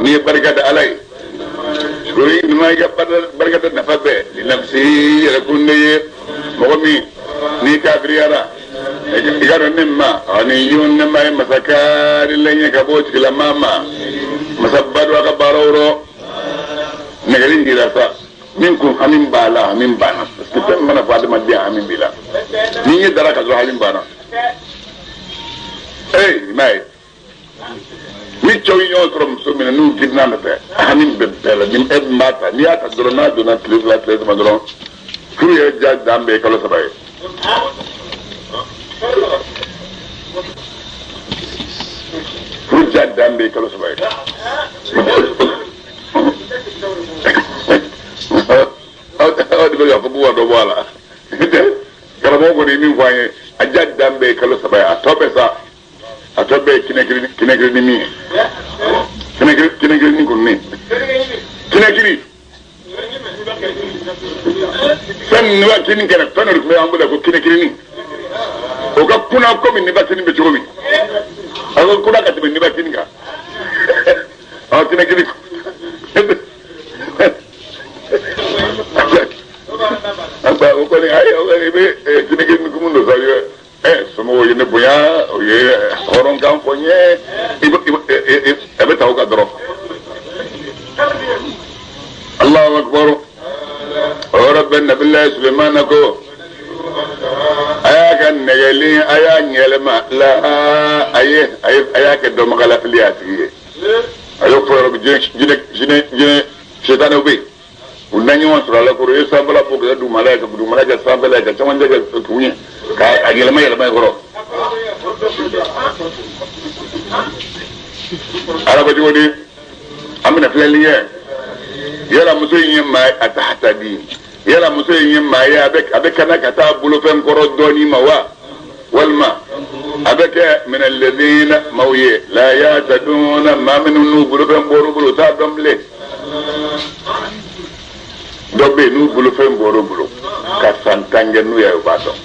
N'i ye barika da Ala ye, sukuri i ka barika da nafa bɛɛ linafsi yɛrɛkun de ye. Mɔgɔ min n'i kafiriyara, i ka dɔn ne ma ani yun ne ma ye masa kaarilen ye ka bɔ o tigilamaa ma, masaba don a ka baaraw rɔ. Nɛgɛli dira sa, min kun hami b'a la, hami banna, parce que fɛn mana fɔ adamaden, hami b'i la. N'i ɲɛ dara ka sɔrɔ hami banna, ee i m'a ye, ni cɛw ye ɲɔgɔn sɔrɔ muso min na, n'u girinna nɔfɛ, hami bɛ bɛɛ la. Ni e min b'a ta, n'i y'a ta dɔrɔn, n'a donna tile 2 tile 3 dɔrɔn, furu yɛrɛ ja dan bɛɛ ye kalo 3 ye. Furu ja dan bɛɛ ye kalo 3 ye. Aw de bɛ k'a fɔ k'u ka dɔ bɔ a la. Karamɔgɔ kɔni ye min fɔ an ye, a ja dan bɛɛ ye kalo 3 ye, a tɔ bɛɛ sa, a tɔ bɛɛ ye kinɛkiri ni min ye, kinɛkiri ni kunni, kinɛkiri fɛn nibatini kɛnɛ, fɛn dɔ de tun bɛ an bolo ko kinɛkirini, o ka kunna komi nibatini bɛ cogo min, a ka kunna ka tɛmɛ nibatini kan. Ɔ kinɛkiri o kɔni, ayi, o kɔni i bɛ kinɛkirini kumu dɔ sa ye. Somɔgɔw ye ne bonya, o ye hɔrɔnkan fɔ n ye, a bɛ ta o kan dɔrɔn. Allahu akbar. O yɔrɔ bɛɛ Nabilayi Sulemana ko a y'a ka nɛgɛli, a y'a ɲɛlɛma la, a ye a y'a kɛ dɔnbagalafili ye a tigi ye. A y'o fɔ yɔrɔ min, jinɛ jinɛ jinɛ sitanɛw bɛ yen, u na ɲɔgɔn sɔrɔ a la kɔrɔ, i ye sanfɛla bɔ ka kɛ dugumala ye, ka dugumala kɛ sanfɛla ye, ka cɛmancɛ kɛ kun ye, k'a yɛlɛma yɛlɛma i kɔrɔ. Ala ko cogo di? An bɛna filɛli kɛ. Yala muso in ye maa ye, a tahtadi, yala muso in ye maa ye, a bɛ kana ka taa bolofɛn kɔrɔ dɔɔni ma wa, walima a bɛ kɛ minɛ lɛdina maaw ye la yahtaduna, maa minnu n'u bolofɛn bɔr'u bolo, u t'a dɔn bilen. Dɔ bɛ yen, n'u bolofɛn bɔr'u bolo ka san 10 kɛ, n'u y'a ye, u b'a dɔn.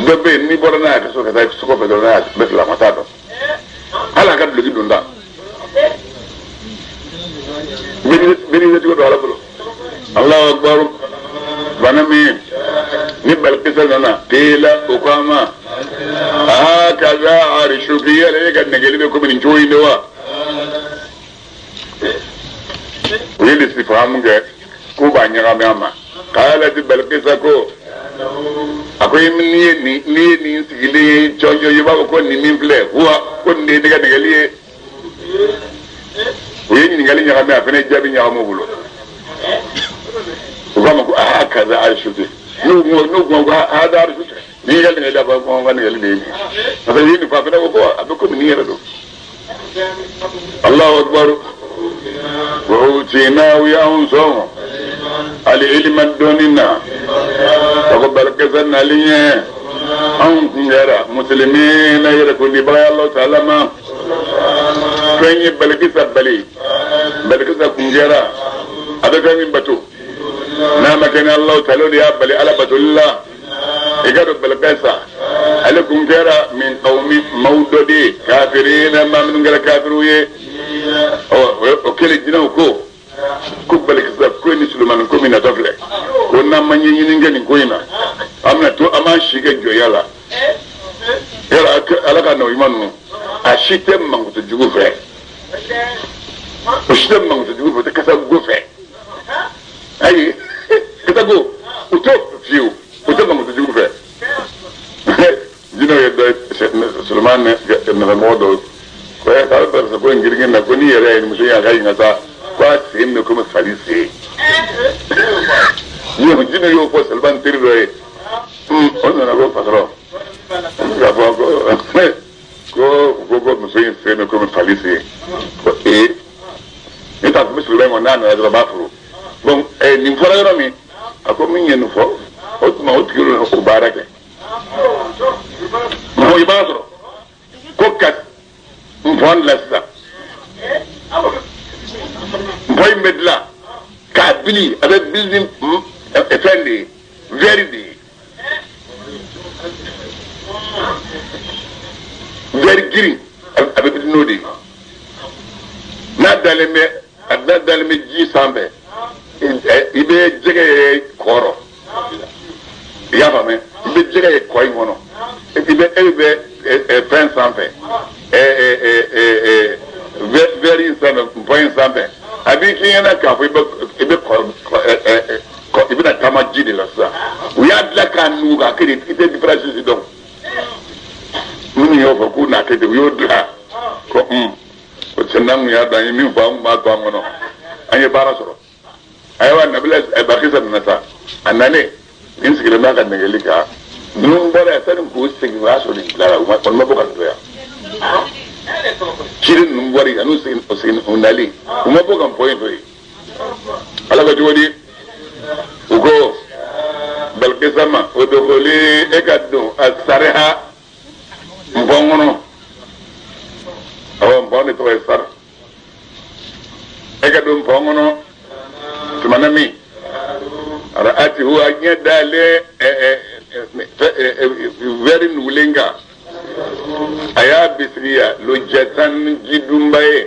Dɔ bɛ yen, n'i bɔra n'a ye ka sɔrɔ ka taa so kɔfɛ dɔrɔn, n'a bɛ tila, a ma t'a dɔn, hali a ka duloki don da bɛɛ cogo don Ala bolo. Allahu akbar. Bana min ni Balikisa nana kila, o ko a ma, hakaza arishuki, yala e ka nɛgɛli bɛ komi nin cogo in de wa? U ye lisifahamu kɛ k'u b'a ɲagami a ma. K'ala ti Balikisa ko, a ko n'i ye nin, n'i ye nin sigilen ye jɔnjɔn, i b'a fɔ ko nin min filɛ wa, ko nin de ye ne ka nɛgɛli ye. U ye ɲininkali ɲagami, a fana ye jaabi ɲagami u bolo. U k'a ma ko hakaza arishuki, n'u ko ko hada arishuki, n'i ka nɛgɛli, a b'a fɔ ko n ka nɛgɛli de ye nin ye, parce que i ye nin fɔ, a fana ko ko a bɛ komi nin yɛrɛ don. Allahu akbar. Wa utina, u y'anw sɔn ali ilima dɔnni na, ka ko Balikisa nali ɲɛ, anw tun kɛra musulimi na yɛrɛ ko ni baga Alahu taala ma. Fɛn ye Balikisa bali, Balikisa kun kɛra a bɛ fɛn min bato n'a ma kɛ ni Alahu taala, o de y'a bali Ala batoli la. I ka dɔn Balikisa ale kun kɛra min qawmi, maaw dɔ de ye, kafirina, maa minnu kɛra kafiriw ye. Ɔ o kɛlen, jinɛw ko ko Balikisa ko ni Sulemani ko min natɔ filɛ, ko n'an ma ɲɛɲini kɛ nin ko in na, an bɛna to an b'an si kɛ jɔnya la. Yala Ala ka nɔ ɲuman ninnu, a si tɛ mankutu jugu fɛ, o si tɛ mankutu jugu fɛ, o tɛ kasa go fɛ. Ayi, kasa go o t'o fiyewu, o tɛ mankutu jugu fɛ. Jinɛw ye dɔ Sulemani nɔfɛmɔgɔ dɔw ko ɛ k'a bɛ ko in girin na, ko n'i yɛrɛ ye muso in, a ka ɲi ka taa, ko a sen bɛ komi fali sen. Jinɛ y'o fɔ Sulemani teri dɔ ye, o nana ko patɔrɔn k'a fɔ ko muso in sen bɛ komi fali sen, ko ee ne t'a fɔ Sulemani kɔni n'a nana dɔrɔn a b'a furu. Bon, nin fɔra yɔrɔ min, a ko min ye nin fɔ, o tuma o tigi o baara kɛ mɔgɔ, i b'a sɔrɔ ko ka npɔn dilan sisan, npɔn in bɛ dilan k'a bili, a bɛ bili ni fɛn de ye, verre de ye, verre girin, a bɛ bili n'o de ye. N'a dalen bɛ a da dalen bɛ ji sanfɛ, i bɛ jɛgɛ ye kɔrɔ, i y'a faamuya, i bɛ jɛgɛ ye kɔ in kɔnɔ, i bɛ e bɛ fɛn sanfɛ, verre in sanfɛ, npɔn in sanfɛ, a b'i k'i ɲɛna k'a fɔ i bɛ kɔ i bɛna taama ji de la sisan. U y'a dilan k'a nugu k'a kɛ de, i tɛ différence si dɔn. Minnu y'o fɔ k'u n'a kɛ ten, u y'o dilan ko o cɛ n'an kun y'a dɔn, an ye min fɔ, an kun b'a to an kɔnɔ, an ye baara sɔrɔ. Ayiwa, Nabila Bakisa nana sa, a nalen nin sigilen b'a ka nɛgɛli kan, ninnu bɔra yan sani k'u segin, o y'a sɔrɔ nin tilara, u ma kɔni ma bɔ ka don yan. Ciden ninnu bɔra yen, an'u segin, u segin, u nalen, u ma bɔ ka npɔn in to yen. Ala ko cogo di? U ko Balikisa ma, o dɔgɔli e ka don a sariha npɔn kɔnɔ. Awɔ, npɔn de tɔgɔ ye sari. E ka don npɔn kɔnɔ tuma na min ra'atihu, a ɲɛ dalen wɛri nugulen kan, a y'a bisigiya lujatan, jidunba ye.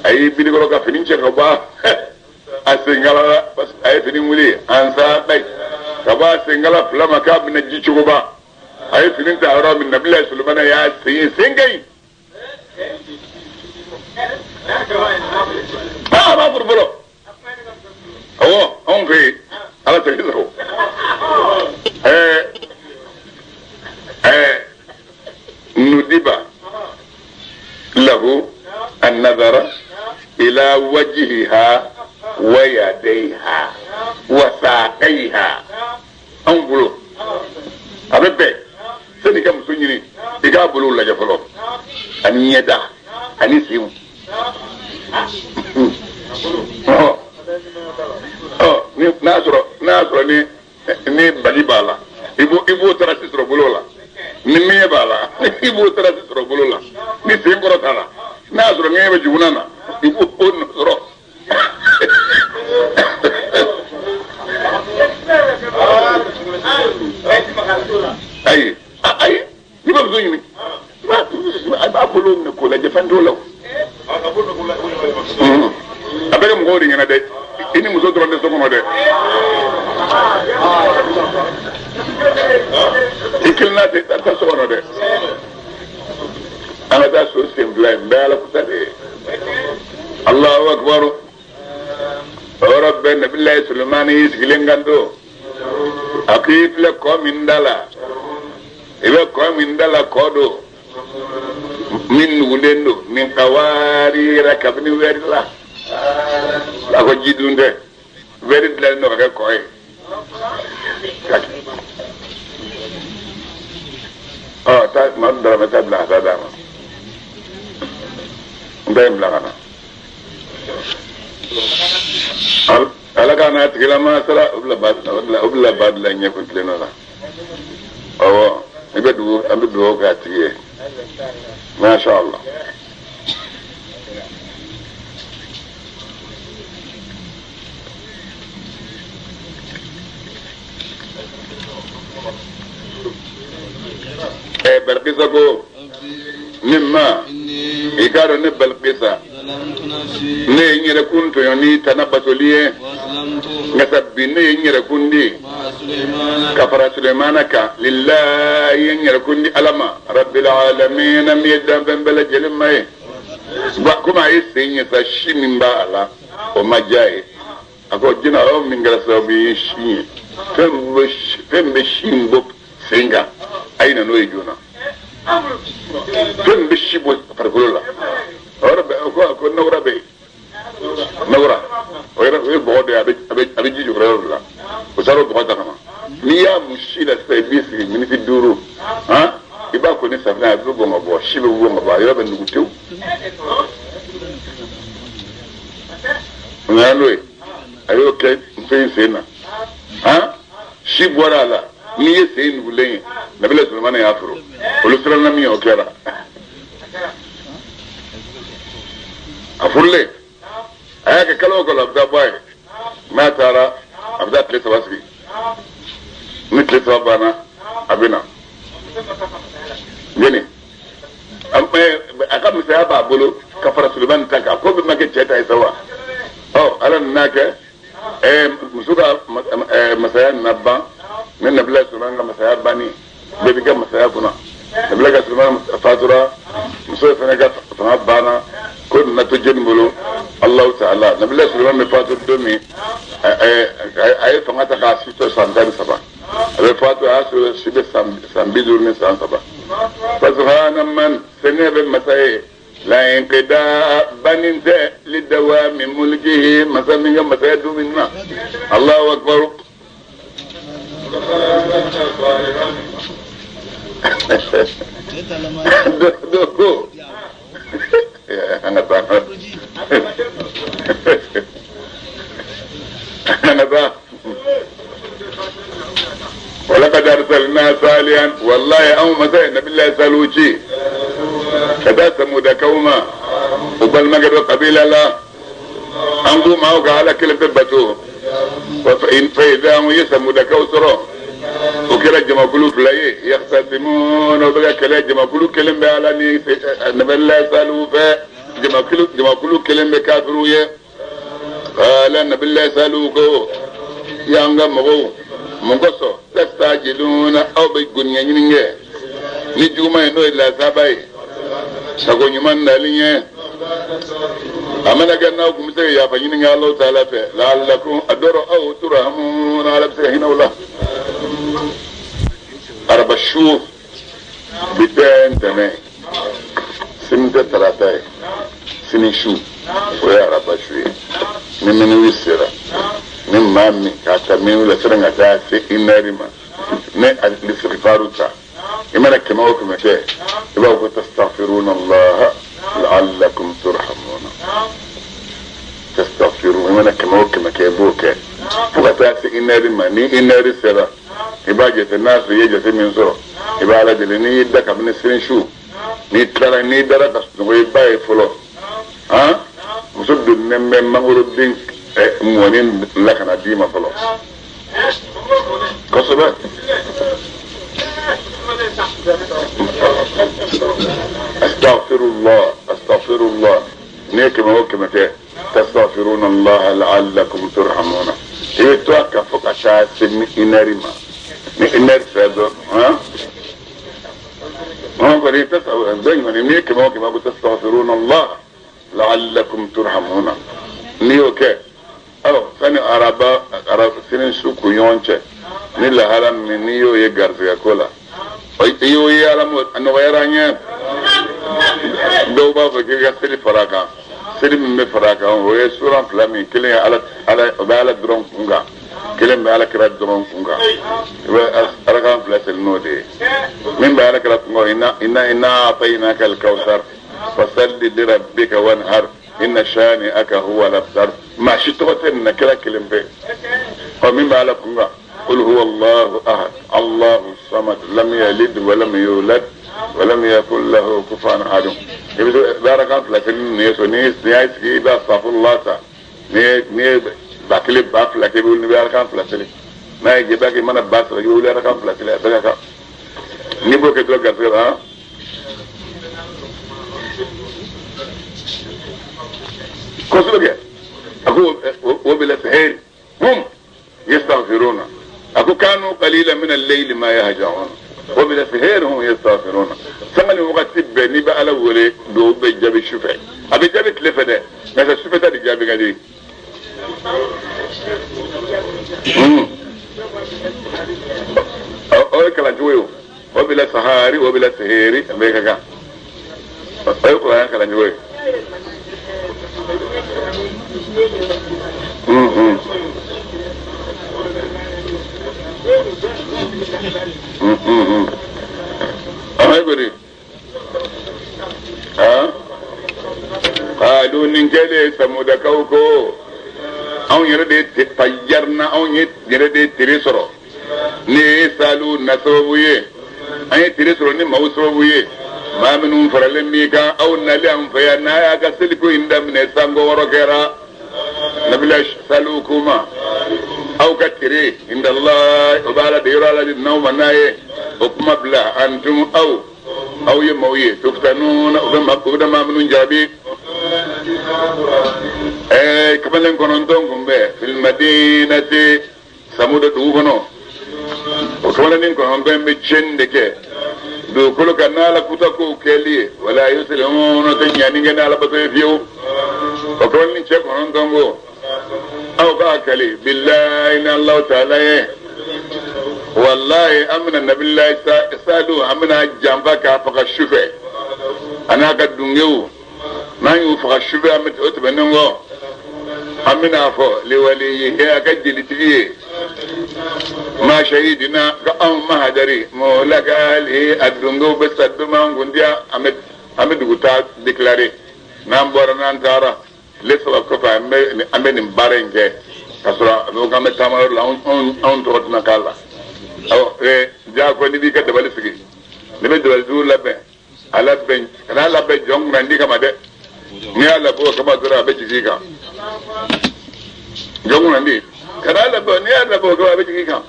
A y'i birikɔrɔ ka fini cɛ ka bɔ a senkala la, a ye fini wuli ansa bayi ka bɔ a senkala fila ma k'a bɛna ji cogoba. A ye fini ta yɔrɔ min, Nabila Sulemana y'a sen ye, sen ka ɲi. Aa, a b'a furu fɔlɔ. Awɔ, anw fɛ yen, Ala tɛ sago. Ɛɛ nudiba lahu an nazara ila wajhiha wa yadayha wa saqayha. Anw bolo a bɛ bɛn, sani i ka muso ɲini, i k'a bolo lajɛ fɔlɔ, ani ɲɛda ani senw. Ɔ ɔ, ni n'a sɔrɔ ni bali b'a la, i b'o trace sɔrɔ bolo la. Ni ŋɛɲɛ b'a la, i b'o trace sɔrɔ bolo la. Ni sen kɔrɔ t'a la, n'a y'a sɔrɔ ŋɛɲɛ bɛ juguna na, i b'o o nɔ sɔrɔ. Ayi ayi, n'i bɛ muso ɲini, i b'a bolo minɛ k'o lajɛ, fɛn t'o la o. A bɛ kɛ mɔgɔw de ɲɛna dɛ, i ni muso dɔrɔn tɛ so kɔnɔ dɛ, i kelen n'a tɛ taa so kɔnɔ dɛ. An ka taa so sen fila in bɛɛ, Ala kusa de ye. Alahu akibaru. O yɔrɔ bɛɛ, Nabilayi Sulemani y'i sigilen kan to, a ko i filɛ kɔ min da la, i bɛ kɔ min da la, kɔ don min nugulen don min kawaarira, kabini wɛri la. A ko ji dun tɛ, wɛri dilanlen don ka kɛ kɔ ye. Ɔ, taa Madu Daramɛ ta bila ka taa d'a ma, n ta in bila ka na. Ala ka n'a tigilama sara, o bila ba o bila ba bila ɲɛ kun tilenna la. Awɔ, i bɛ dugu, an bɛ dugawu kɛ a tigi ye, masha Allah. Ɛ, Balikisa ko ne ma, i k'a dɔn ne Balikisa, ne ye n yɛrɛ kun tɔɲɔ ni tana batoli ye, nka sa bi ne ye n yɛrɛ kun di ka fara Sulemana kan. Lillahi, ye n yɛrɛ kun di Ala ma, rabbil alamin, min ye danfɛn bɛɛ lajɛlen ma ye. Komi a ye sen ye sa, si min b'a la, o ma diya ye. A ko jinɛ aw min kɛra sababu ye si ye, fɛn bɛ si in bɔ sen kan, a ye na n'o ye joona. Fɛn min bɛ si bɔ farikolo la, o yɔrɔ bɛɛ, o ko nɔgɔra bɛ yen, nɔgɔra o yɛrɛ, o ye bɔgɔ dɔ ye, a bɛ ji jukɔrɔ yɔrɔ de la. O taara o bɔgɔ ta ka na, n'i y'a mun si la sisan, i b'i sigi miniti 5, han, i b'a ko ni safinɛ, a bɛ bɔn ka bɔ, si bɛ bɔn ka bɔ, a yɔrɔ bɛ nugu tewu. O nana n'o ye, a y'o kɛ muso in sen na, han, si bɔra a la. N'i ye sen nugulen ye, Nabila Sulemana y'a furu. Olu siranna min ye, o kɛra. A furulen, a y'a kɛ kalo o kalo, a bɛ taa bɔ a ye. N'a taara, a bɛ taa tile 3 sigi. Ni tile 3 banna, a bɛ na jɛni. A ka misaya b'a bolo. ka fara Sulemani ta kan ko bɛɛ ma kɛ cɛ ta ye sa wa ɔ ala nana kɛ muso ka masaya nana ban ne nabila Sulemani ka masaya banni bɛɛ b'i ka masaya kunna nabila ka Sulemani fatura muso fana ka fanga banna ko nana to jɔnni bolo Alahu taala nabila Sulemani bɛ fatu don min a ye fanga ta k'a si to san 13 a bɛ fatu a y'a sɔrɔ si bɛ san 50 ni san 3 fasubhana man sɛnɛ bɛ masa ye la inqida banin tɛ li dawami mulkihi masa min ka masaya dun min na Allahu akbar dɔ ko an ka taa an ka taa walaqad arsalna salihan wallahi anw masa ye nabilayi salihu ci ka taa samudakaw ma u balimakɛ dɔ kabila la an k'u ma aw ka ala kelen pe bato fa idha hum ye samudakaw sɔrɔ o kɛra jamakulu fila ye yaxtasimun o bɛ ka kɛlɛ jamakulu kelen bɛ ala ni nabilayi salihu fɛ jamakulu kelen bɛ kafiriw ye qala nabilayi salihu ko y'an ka mɔgɔw mun kosɔn tastajiluna aw bɛ goniya ɲini kɛ ni juguman ye n'o ye lasaba ye sago ɲuman nali ɲɛ a mana kɛ n'aw tun bɛ se ka yafa ɲini kɛ Alahu taala fɛ la'allakum a dɔrɔ aw turhamuna ala bɛ se ka hinɛ aw la araba su bi tɛ ntɛnɛn sini tɛ tarata ye sini su o ye araba su ye ni minuit sera ni maa min k'a ta minuit la sera ka taa se inɛri ma ne istighfaru ta i mana 100 o 100 kɛ i b'a fɔ ko tastaghfiruna Allah la'allakum turhamuna tastaghfiru i mana 100 o 100 kɛ i b'o kɛ fo ka taa se inɛri ma ni inɛri sera i b'a jate n'a sɔrɔ i ye jate min sɔrɔ i b'a ala deli n'i y'i da kabini sini su n'i tilara n'i dara ka sunɔgɔ i ba ye fɔlɔ han muso donnen bɛ mangoroden mɔni la ka na d'i ma fɔlɔ kosɛbɛ astaghfirullah astaghfirullah n'i ye 100 o 100 kɛ tastaghfiruna Allah la'allakum turhamuna i bɛ to a kan fo ka taa se ni inɛri ma ni inɛri sera dɔrɔn han wọn kɔni tɛ dɔ in kɔni n'i ye 100 o 100 ko tastaghfiruna Allah la'allakum turhamuna n'i y'o kɛ ɔ sani araba sini su kun ɲɔgɔn cɛ ni lahala min n'i y'o ye garisɛgɛ ko la i y'o ye ala m'o a nɔgɔyara an ɲɛ dɔw b'a fɔ k'i ka seli fara a kan seli min bɛ fara a kan o ye suran 2 min kelen ye ala o bɛ ala dɔrɔn kun kan kelen bɛ ala kira dɔrɔn kun kan i bɛ arakan 2 seli n'o de ye min bɛ ala kira kun kan inna a'tainaka al-kawthar fasalli li rabbika wanhar inna shani'aka huwa al-abtar maa si tɔgɔ tɛ nin na kira kelen pe ɔ min bɛ ala kun kan qul huwa allahu ahad allahu samad lam yalid wa lam yulad wa lam yakun lahu kufuwan ahad i bɛ se arakan 2 seli ni nin ye so n'i y'a sigi i bɛ astaghfirullah ta n'i ye 1000 2000 kɛ i bɛ wuli n'i bɛ arakan 2 seli n'a ye jɛba kɛ i mana 3000 kɛ i bɛ wuli arakan 2 seli a bɛɛ ka kan n'i b'o kɛ dɔrɔn garisɛgɛ la han kosɛbɛ kɛ a ko o bɛ lasahari hum yastaghfiruna a ko kanu qalilan min al-layli ma yahja'un wa bil sahari hum yastaghfiruna sanga ni wagati bɛɛ n'i bɛ ala wele duwawu bɛ jaabi su fɛ a bɛ jaabi tile fɛ dɛ nka sufɛ ta de jaabi ka di o ye kalancogo ye o wa bil sahari wa bil sahari a bɛɛ ka kan o ye kuranɛ kalancogo ye. Ayi qalu nin kɛlen samudakaw ko anw yɛrɛ de tayyarna anw yɛrɛ de tere sɔrɔ ni ye salu na sababu ye an ye tere sɔrɔ ni maaw sababu ye maa minnu faralen b'i kan aw nali an fɛ yan n'a y'a ka seliko in daminɛ sanko wɔɔrɔ kɛra nabila salu k'u ma aw ka tere indallah o b'a la de yɔrɔ ala de n'aw ma n'a ye o kuma bila antum aw aw ye maaw ye tuftanuna u bɛ maa minnu jaabi Kamalen kɔnɔntɔn kun bɛ fil madinati samuda dugu kɔnɔ o kamalenin kɔnɔntɔn bɛ tiɲɛni de kɛ dugukolo kan n'ala kuta kow kɛli ye wala yuslihuna tɛ ɲani kɛ n'ala bato ye fiyewu o kamalenin cɛ kɔnɔntɔn ko aw k'a kali bilayi ni Alahu taala ye walayi an bɛna nabilayi sadu an bɛna janfa k'a faga sufɛ a n'a ka dungew n'an y'u faga sufɛ an bɛ o tɛmɛnen kɔ an bɛna a fɔ liwaliyihi a ka jelitigi ye ma shahidina ka anw ma hadari muhlika ahlihi a dungew bɛ sa don min an kun tɛ an bɛ dugu taa déclarer n'an bɔra n'an taara tile saba kɔfɛ an bɛ nin baara in kɛ k'a sɔrɔ a bɛ k'an bɛ taama yɔrɔ la anw tɔgɔ tɛna k'a la awɔ jago n'i b'i ka dabali sigi n'i bɛ dabali jugu labɛn a labɛn kana labɛn jɔn kunnandi kama dɛ n'i y'a labɛn o kama dɔrɔn a bɛ jigin i kan jɔn kunnandi kana labɛn n'i y'a labɛn o kama a bɛ jigin i kan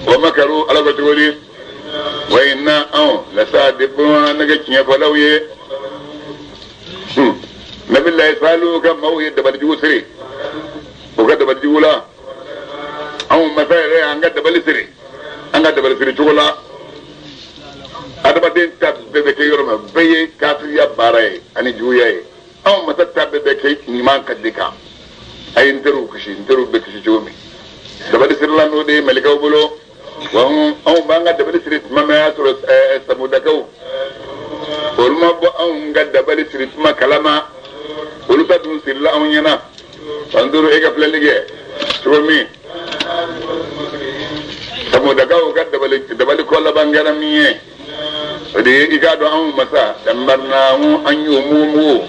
wa makaru ala ko cogo di wa inna anw lasadikuna an kɛ tiɲɛfɔlaw ye nabilayi salihu ka maaw ye dabali jugu siri u ka dabali jugu la anw masa yɛrɛ an ka dabali siri an ka dabali siri cogo la adamaden ta bɛɛ bɛ kɛ yɔrɔ min bɛɛ ye kafiriya baara ye ani juguya ye anw masa ta bɛɛ bɛ kɛ ɲuman ka de kan a ye n teriw kisi n teriw bɛ kisi cogo min dabali sirila n'o de ye mɛlɛkɛw bolo wa anw b'an ka dabali siri tuma min a y'a sɔrɔ samudakaw olu ma bɔ anw ka dabali siri tuma kalama olu ta dun sirila anw ɲɛna fanzuru e ka filɛli kɛ cogo min samudakaw ka dabali kɔ laban kɛra min ye o de ye i k'a dɔn anw masa damarnahu an y'o mugumugu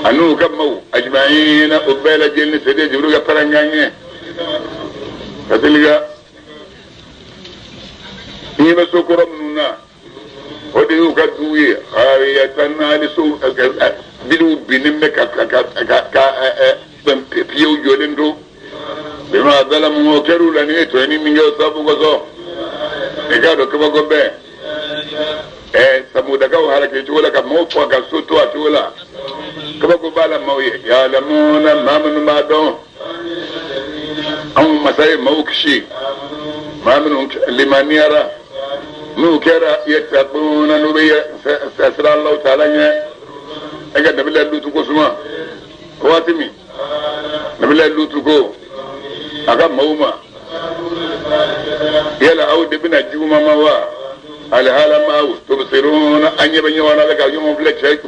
an'u ka maaw ajimayina o bɛɛ lajɛlen ni sɛden jibiri ka parankan ye ka teliya n'i bɛ so kɔrɔ minnu na o de y'u ka duw ye hariyatan hali so biliw binnen bɛ ka piyew jɔlen to bima zalamu o kɛr'u la ni ye tɔɲɔni min kɛ o sababu kosɔn i k'a dɔn kabako bɛɛ samudakaw halaki cogo la ka maaw faga ka so to a cogo la kabako b'a la maaw ye yalamuna maa minnu b'a dɔn anw masa ye maaw kisi maa minnu limaniyara n'u kɛra yattaquna n'u bɛ siran Alahu taala ɲɛ e ka nabila lutu ko suma waati min nabila lutu ko a ka maaw ma yala aw de bɛna juguman ma wa alihala maaw tubsiruna an ɲɛ bɛ ɲɔgɔn na ka ɲɔgɔn filɛ cɛ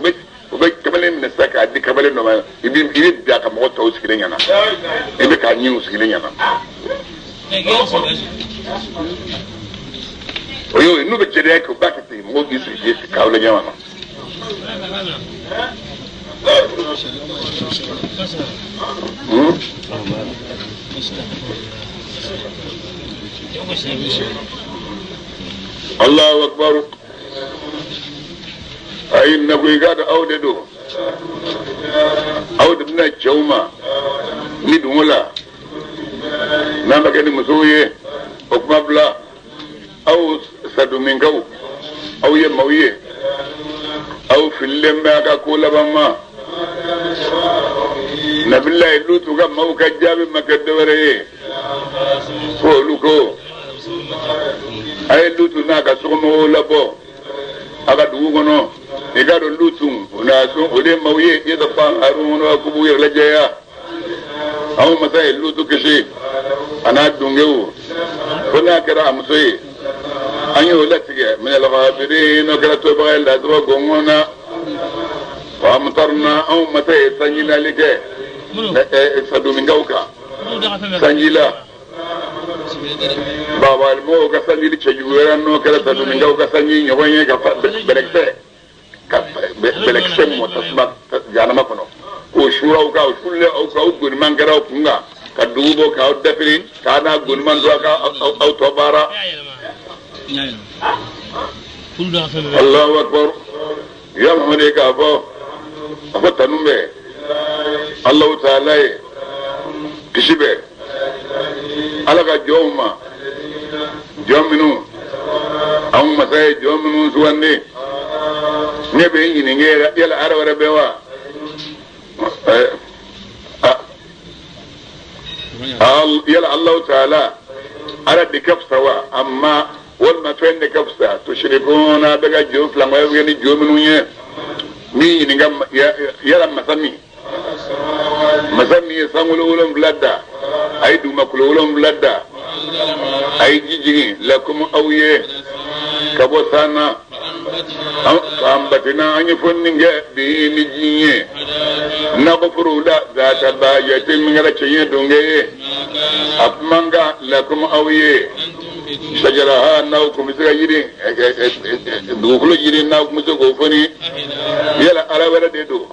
u bɛ kamalen minɛ sisan k'a di kamalen dɔ ma i bɛ bila ka mɔgɔ tɔw sigilen ɲɛna i bɛ k'a ɲinw sigilen ɲɛna o y'o ye n'u bɛ jɛnɛya kɛ u b'a kɛ ten mɔgɔw k'i sigi k'aw lajɛ ɲɔgɔn na. Allahu akbar ayi na ko i k'a dɔn aw de don aw de bɛna cɛw ma ni dungo la n'a ma kɛ ni musow ye o kuma bila aw saduminkaw aw ye maaw ye aw fililen bɛ a ka ko laban ma nabilayi lutu ka maaw ka jaabi ma kɛ dɔwɛrɛ ye ko olu ko a ye lutu n'a ka sokɔmɔgɔw labɔ a ka dugu kɔnɔ i k'a dɔn lutu o n'a so o de ye maaw ye yatataharuna k'u b'u yɛrɛ lajɛya anw masa ye lutu kisi a n'a dungew ko n'a kɛra a muso ye an y'o latigɛ minal ghabirin n'o kɛra tobaga ye lasaba gɔngɔn na wa amtarna anw masa ye sanji nali kɛ saduminkaw kan sanji la babalimɔgɔw ka sanji cɛjugu wɛrɛ n'o kɛra saduminkaw ka sanji ɲɔgɔn ye ka bɛlɛkisɛ mɔ tasuma jahanama kɔnɔ k'o suuraw kan o sulen aw kan aw goniman kɛra aw kun kan ka dugu bɔ k'aw dafiri k'a n'a goniman don aw ka aw tɔ baara. Allahu akbar ya Muhammadu k'a fɔ a fɔ tanu bɛ Alahu taala ye kisi bɛ Ala ka jɔnw ma jɔn minnu anw masa ye jɔn minnu sugandi ne bɛ n ɲininka yala ara wɛrɛ bɛ wa. Yala Allahu taala ala de ka fisa wa amma walima fɛn de ka fisa tushrikuna bɛ ka jo filankɔya kɛ ni jo minnu ye min ɲininka yala masa min ye sankolo 7 da a ye dugumakolo 7 da a ye ji jigin lakum aw ye ka bɔ san na ambatina an ye fɔnni kɛ bi ni ji ye nakɔforow la zata bajatin min kɛra cɛɲɛ donkɛ ye a man kan lakum aw ye sajaraha n'aw kun bɛ se ka yiri dugukolo yiri n'aw kun bɛ se k'o fɔni yala ala wɛrɛ de don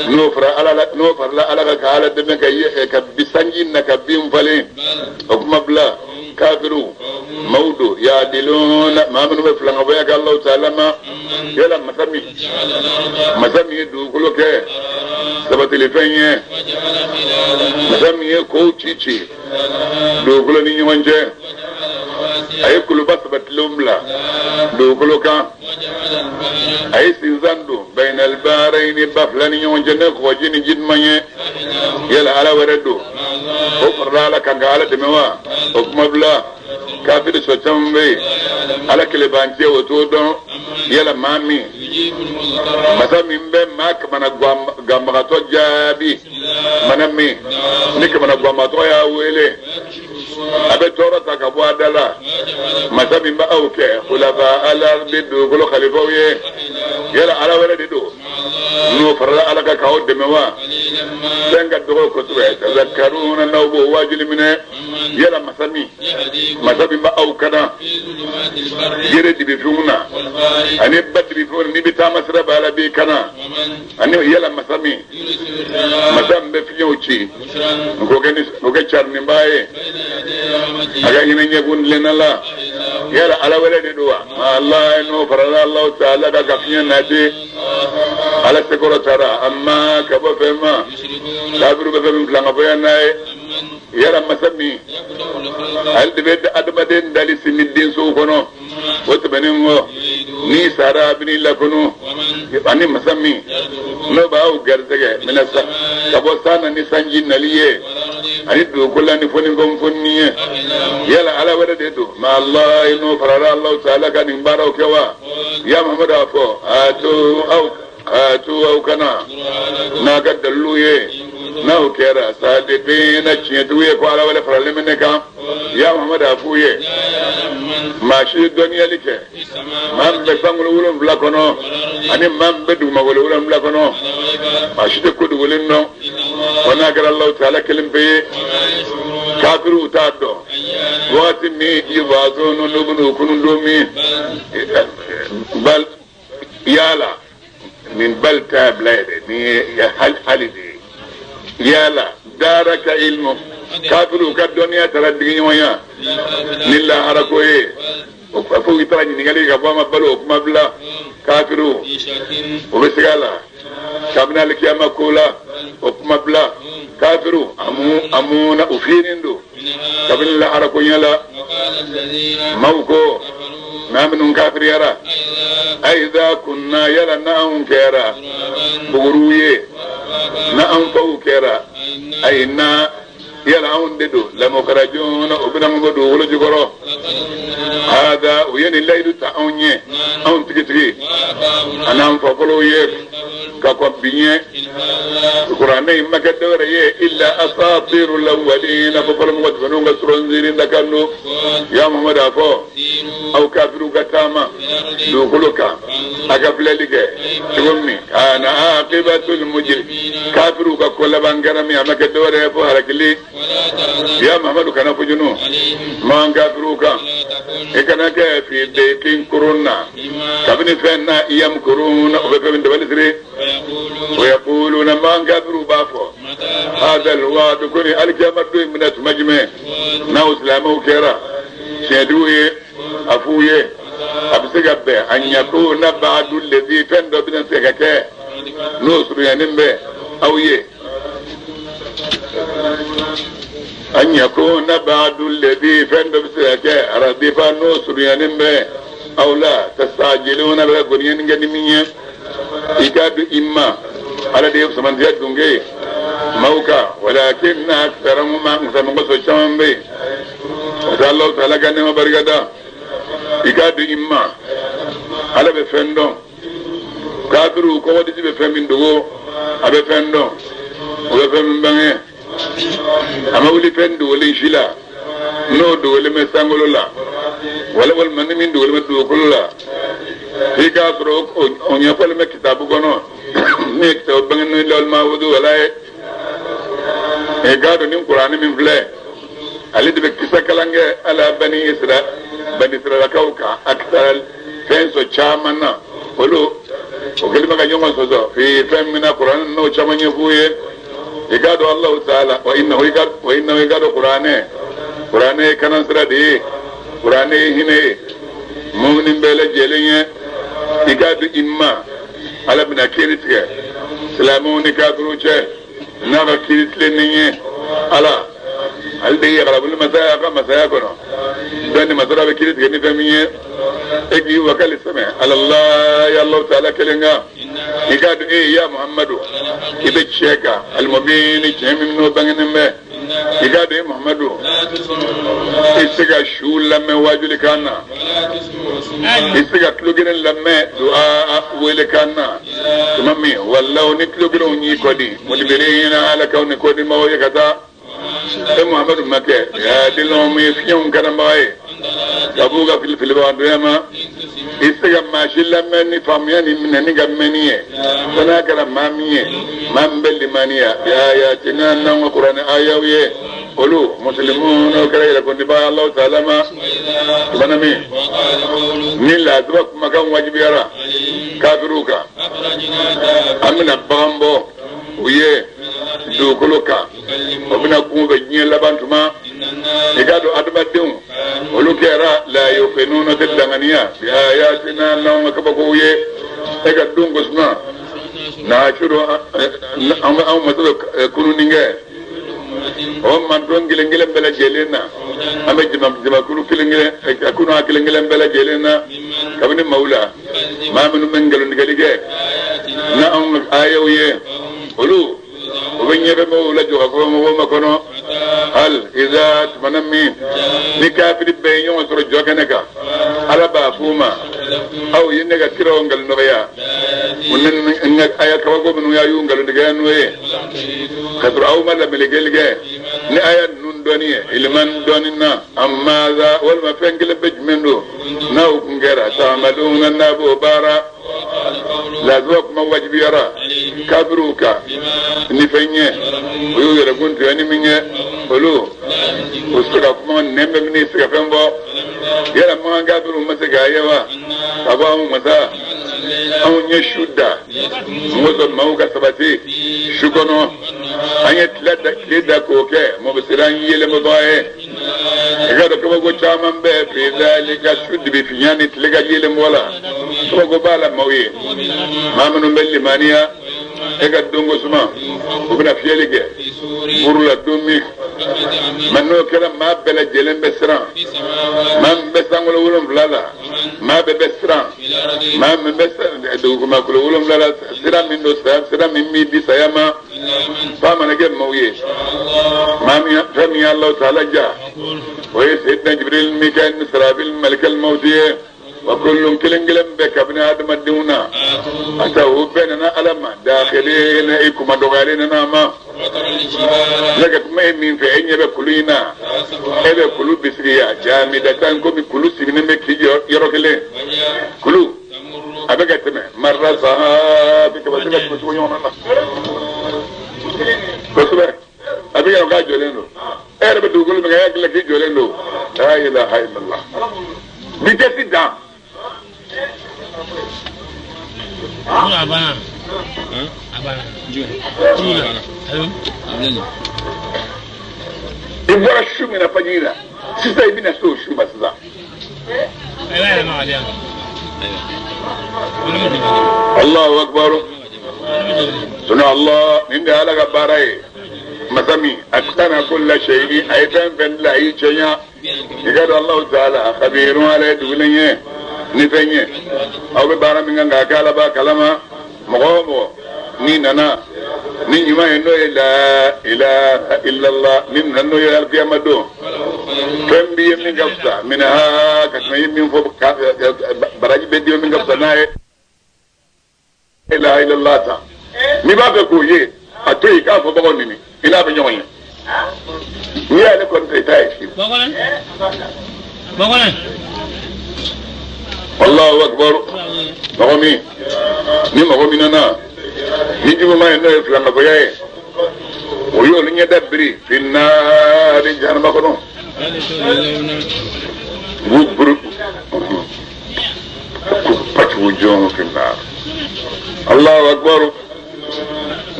n'o farala ala kan ka ala dɛmɛ ka bi sanji na ka bin falen o kuma bila kafiru mawdu yaadiluna maa minnu bɛ filankabɔya kɛ Alahu taala ma yala masa min ye dugukolo kɛ sabatilifɛn ye masa min ye kow ci ci dugukolo ni ɲɔgɔn cɛ a ye kuluba sabatilenw bila dugukolo kan a ye sinsan don bainal baharayni ba fila ni ɲɔgɔn cɛ ne kɔgɔji ni ji duman ye yala ala wɛrɛ don o farala ala kan ka ala dɛmɛ wa o kuma bila kafiri sɔ caman bɛ yen ala kelebancɛ o t'o dɔn yala maa min masa min bɛ maa kamana ganbagatɔ jaabi mana min ni kamana ganbagatɔ y'a wele a bɛ tɔɔrɔ ta ka bɔ a da la masa min bɛ aw kɛ khulafa ala bɛ dugukolo khalifaw ye yala ala wɛrɛ de don n'o farala ala kan k'aw dɛmɛ wa fɛn ka dɔgɔ kosɛbɛ tazakkaruna n'aw b'o waajuli minɛ yala masa min bɛ aw kana yiri dibifinw na ani ba dibifinw na n'i bɛ taama sira b'a la b'i kana ani yala masa min bɛ fiɲɛw ci k'o kɛ carininba ye a ka hinɛ ɲɛkun tilenna la yala ala wɛrɛ de don wa ala n'o farala Alahu taala kan ka fiɲɛ nati ala sekɔrɔ taara amma ka bɔ fɛn ma kafiru bɛ fɛn min filankabɔya n'a ye yala masa min ale de bɛ adamaden dali sini densow kɔnɔ o tɛmɛnen kɔ n'i sara a bɛ n'i lakunu ani masa min n'o b'aw garisɛgɛ minɛ sa ka bɔ san na ni sanji nali ye ani dugukolo la ni fɔnikɔnfɔni ye yala ala wɛrɛ de don ma Allah n'o farala Alahu taala ka nin baaraw kɛ wa ya Muhamadu a fɔ a to aw kana n'a ka dalilu ye n'aw kɛra sadiqina tiɲɛtigiw ye ko ala wɛrɛ faralen bɛ ne kan ya Muhamadu a f'u ye maa si dɔnniyali kɛ maa min bɛ sankolo 7 kɔnɔ ani maa min bɛ dugumakolo 7 kɔnɔ maa si tɛ ko dogolen dɔn fo n'a kɛra Alahu taala kelen pe ye kafiriw t'a dɔn wagati min yubasuna n'u bɛn'u kunun don min bal yala nin bal t'a bila yɛrɛ nin ye hali de ye yala daraka ilmu kafiriw ka dɔnniya taara digi ɲɔgɔnya ni lahara ko ye fo i taara ɲininkali ka bɔ a ma balo o kuma bila kafiriw o bɛ siga la kabini alikiyama ko la o kuma bila kafiriw amuna u fiyenin don kabini lahara ko ɲɛ la maaw ko maa minnu kafiriyara ayiza kunna yala n'anw kɛra buguriw ye n'anw faw kɛra ayi na yala anw de don lamukarajuna o bɛna bɔ dugukolo jukɔrɔ hada u ye nin layidu ta anw ye anw tigitigi an'an fafolow ye ka kɔn bi ɲɛ kuranɛ in ma kɛ dɔwɛrɛ ye illa asatiru lawalina fo fɔlɔmɔgɔ tɛmɛnenw ka sɔrɔ nziiri dakan don ya Muhamadu a fɔ aw kafiriw ka taama dugukolo kan a ka filɛli kɛ cogo min kana aqibatul mujrim kafiriw ka ko laban kɛra min a ma kɛ dɔwɛrɛ ye fo halakili ya Muhamadu kana fujunu man kafiriw kan i kana kɛ fi dekin kurun na kabini fɛn na yamkuruna o bɛ fɛn min dabali siri o yaquluna man kafiriw b'a fɔ hada alwa'du ko ni alikiyama don in bɛna tuma jumɛn n'aw silamɛw kɛra tiɲɛtigiw ye a f'u ye a bɛ se ka bɛn an yakuna ba'du lezi fɛn dɔ bɛna se ka kɛ n'o surunyanen bɛ aw ye an yakuna ba'du lezi fɛn dɔ bɛ se ka kɛ aradifa n'o surunyanen bɛ aw la tasajiluna bɛ ka goniɲɛni kɛ ni min ye i k'a don i ma. Ala de ye fisamantiya dunke ye maaw kan walakinna aktharahum ma nka mɔgɔ sɔrɔ caman bɛ yen o tɛ Alahu taala ka nɛɛma barika da i k'a di i ma Ala bɛ fɛn dɔn kafiriw kɔgɔdisi bɛ fɛn min dogo a bɛ fɛn dɔn o bɛ fɛn min bange a ma wuli fɛn dogolen si la n'o dogolen bɛ sankolo la wala walima ni min dogolen bɛ dugukolo la f'i k'a sɔrɔ o ɲɛfɔlen bɛ kitabu kɔnɔ min ye kitabu bangenen ye lawhul mahfuz wala ye i k'a dɔn ni kuranɛ min filɛ ale de bɛ kisa kalan kɛ ala bani isra bani isralakaw kan a kisa fɛn sɔrɔ caman na olu o kɛlen bɛ ka ɲɔgɔn sɔsɔ fi fɛn min na kuranɛ n'o caman ɲɛf'u ye i k'a dɔn Alahu taala wa innahu i wa innahu i k'a dɔn kuranɛ kuranɛ ye kanansira de ye kuranɛ ye hinɛ ye mumini bɛɛ lajɛlen ye i k'a dɔn i ma ala bɛna kiiri tigɛ silamɛw ni kafiriw cɛ n'a ka kiiri tilennen ye ala ale de ye yagarabu masaya a ka masaya kɔnɔ dɔnni masa bɛ kiiri tigɛ ni fɛn min ye e k'i wakali sɛmɛ alallahi Alahu taala kelen kan i k'a dɔn e ya muhammadu i bɛ tiɲɛ kan alimubini tiɲɛ min n'o bangenen bɛ i k'a dɔn e muhammadu i tɛ se ka su lamɛn waajulikan na i tɛ se ka tulogeren lamɛn du'a welekan na tuma min walaw ni tulogerenw y'i kɔdi mudibirina ala k'aw ni kɔdimaaw ye ka taa e muhammadu ma kɛ hadil umi fiɲɛw karamɔgɔ ye ka b'u ka filifilibagatɔya ma i tɛ se ka maa si lamɛn ni faamuya ni minɛni ka mɛnni ye fo n'a kɛra maa min ye maa min bɛ limaniya bi ayatina n'anw ka kuranɛ ayaw ye olu musilimu n'o kɛra yɛrɛkundibaa Alahu taala ma tuma min ni laadaba kumakan wajibiyara kafiriw kan an bɛna bagan bɔ u ye dugukolo kan o bɛna kun bɛ diɲɛ laban tuma i k'a dɔn adamadenw olu kɛra la yuqinuna tɛ danganiya bi ayatina n'anw ka kabakow ye e ka don ko suma nahshuru anw masa bɛ kununi kɛ o mantɔn kelen kelen bɛɛ lajɛlen na an bɛ jamakulu kelen kelen kunu a kelen kelen bɛɛ lajɛlen na kabini maaw la maa minnu bɛ nkalontigɛli kɛ n'anw ka ayaw ye olu o bɛ ɲɛfɛ mɔgɔw lajɔ ka kɔfɛ mɔgɔw makɔnɔ hali iza tumana min ni kafiri bɛɛ ye ɲɔgɔn sɔrɔ jɔ kɛnɛ kan ala b'a f'u ma aw ye ne ka kiraw nkalontigɛya u ni n ka aya kabako minnu y'a y'u nkalontigɛya n'o ye ka sɔrɔ aw ma lamelekeli kɛ ni aya ninnu dɔnni ye iliman dɔnni na amaza walima fɛn kelen bɛ jumɛn don n'aw kun kɛra ta'maluna n'a b'o baara laadaba kuma wajibiyara kafiriw kan ni fɛn ye o y'u yɛrɛ kun tigɛ ni min ye olu o se ka kuma nɛn bɛ min se ka fɛn fɔ yala makan kafiriw ma se k'a ye wa ka bɔ anw masa anw ye su da mɔgɔ maaw ka sabati su kɔnɔ an ye tile da k'o kɛ mubsiran yelenbɔbaga ye i k'a dɔn kabako caman bɛ fi zalika su dibi finya ni tile ka yeelen bɔ la kabako b'a la maaw ye maa minnu bɛ limaniya e ka donko suma u bɛna fiyɛli kɛ buru la don min ma n'o kɛra maa bɛɛ lajɛlen bɛ siran maa min bɛ sankolo wolonfila la maa bɛɛ bɛ siran maa min bɛ dugumakolo wolonfila la sira min don sira min b'i di saya ma f'a mana kɛ maaw ye maa min fɛn min y'Alahu taala ja o ye Seydina Jibril Mikael ni Israfil malikal mawti ye wa kullun kelen kelen bɛɛ kabini adamadenw na a ta o bɛɛ nana ala ma dakhilina i kuma dɔgɔyalen nana a ma ne ka kuma e min fɛ e ɲɛ bɛ kulu in na e bɛ kulu bisigiya jamidatan komi kulu sigilen bɛ k'i jɔ yɔrɔ kelen kulu a bɛ ka tɛmɛ marra sahabi kaba se ka tɛmɛ cogo ɲɔgɔn na kosɛbɛ a bɛ ka k'a jɔlen don e yɛrɛ bɛ dugukolo min kan e hakili la k'i jɔlen don la ilaha illallah vitesse dan. A banna. A banna. I bɔra su min na fajiri la sisan i bɛna se o su ma sisan. Allahu akbar suna Allah nin de ala ka baara ye masa min atqana kulla shay'in a ye fɛn fɛn dilan a y'i cɛɲa i ka dɔn Allahu taala khabirun ala ye dugulen ye ni fɛn ye aw bɛ baara min kan k'a kɛ ala b'a kalama mɔgɔ o mɔgɔ N'i nana ni ɲuman ye n'o ye la ilaha illallah, ni nana n'o ye alikiyama don, fɛn b'i ye min ka fisa minha ka tɛmɛ i ye min fɔ, baraji bɛ di min ka fisa n'a ye ilaha illallah ta. N'i b'a fɛ k'o ye, a to yen k'a fɔ bagaw nini, i n'a bɛ ɲɔgɔn ye. N'i y'ale kɔni ta, i t'a ye fiyewu. Allahu akbar. Mɔgɔ min ni mɔgɔ min nana ni juguman ye n'o ye filankafoya ye, o y'olu ɲɛda biri finnaari jahanama kɔnɔ. U b'u buru k'u pacugu jɔn finnaar. Allahu akbar.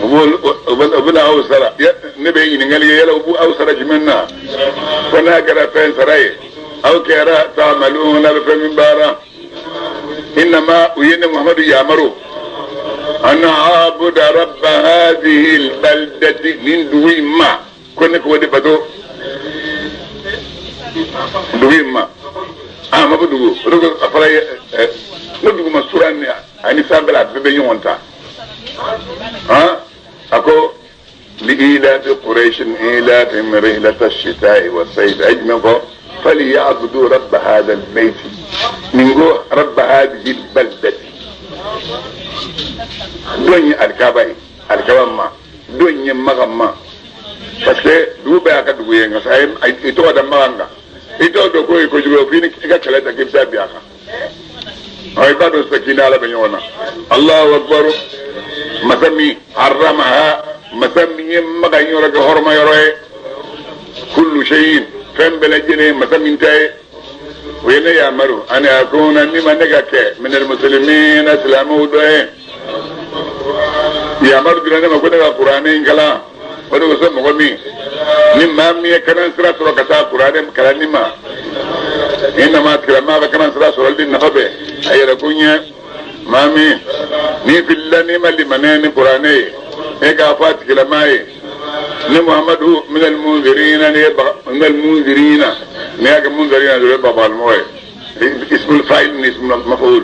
U bɛna aw sara. Ne bɛ ɲininkali kɛ, yala u b'u aw sara jumɛn na? Fo n'a kɛra fɛn sara ye aw kɛra taamaluna, bɛ fɛn min baara. Innama u ye ne Muhamadu yamaru an abuda rabba hadhihi albaldati, nin dugu in ma, ko ne k'o de bato dugu in ma. A ma fɔ dugu o de ko a fɔra ye ne dugu ma sura ni ani sanfɛla a bɛɛ bɛ ɲɔgɔn ta. A ko liilafi quraishin ilafihim rihlata shita'i wa sayf, a ye jumɛn fɔ? Falyabudu rabba hadha albayti, nin ko rabba hadhihi albaldati. Don ye alikaba ye, alikaba ma don ye Makan ma, parce que dugu bɛɛ y'a ka dugu ye, nka a ye i tɔgɔ da Makan kan, i t'o dɔn k'o ye kojugu ye, f'i i ka kɛlɛ ta k'i bɛ taa bin a kan. Ɔ i b'a dɔn sisan k'i ni Ala bɛ ɲɔgɔn na. Allahu akbar. Masa min haramaha, masa min ye Makan yɔrɔ kɛ hɔrɔma yɔrɔ ye, kullu shay'in, fɛn bɛɛ lajɛlen masa min ta ye, o ye ne yamaru ani akuna, ni ma ne ka kɛ minal muslimina, silamɛw dɔ ye. Yamaru dira ne ma ko ne ka kuranɛ in kalan. O de kosɔn mɔgɔ min ni maa min ye kalan sira sɔrɔ ka taa kuranɛ kalanni ma, ni nama tigilama bɛ kalan sira sɔrɔli de nafa bɛ a yɛrɛ ko ɲɛ. Maa min ni filila n'i ma limaniya ni kuranɛ ye, e k'a fɔ a tigilama ye ne Muhamadu minal munzirina, ne ye minal munzirina, ne y'a kɛ munzirina dɔrɔn, ye babalimɔgɔ ye. Ismul fa'il ni ismul maf'ul,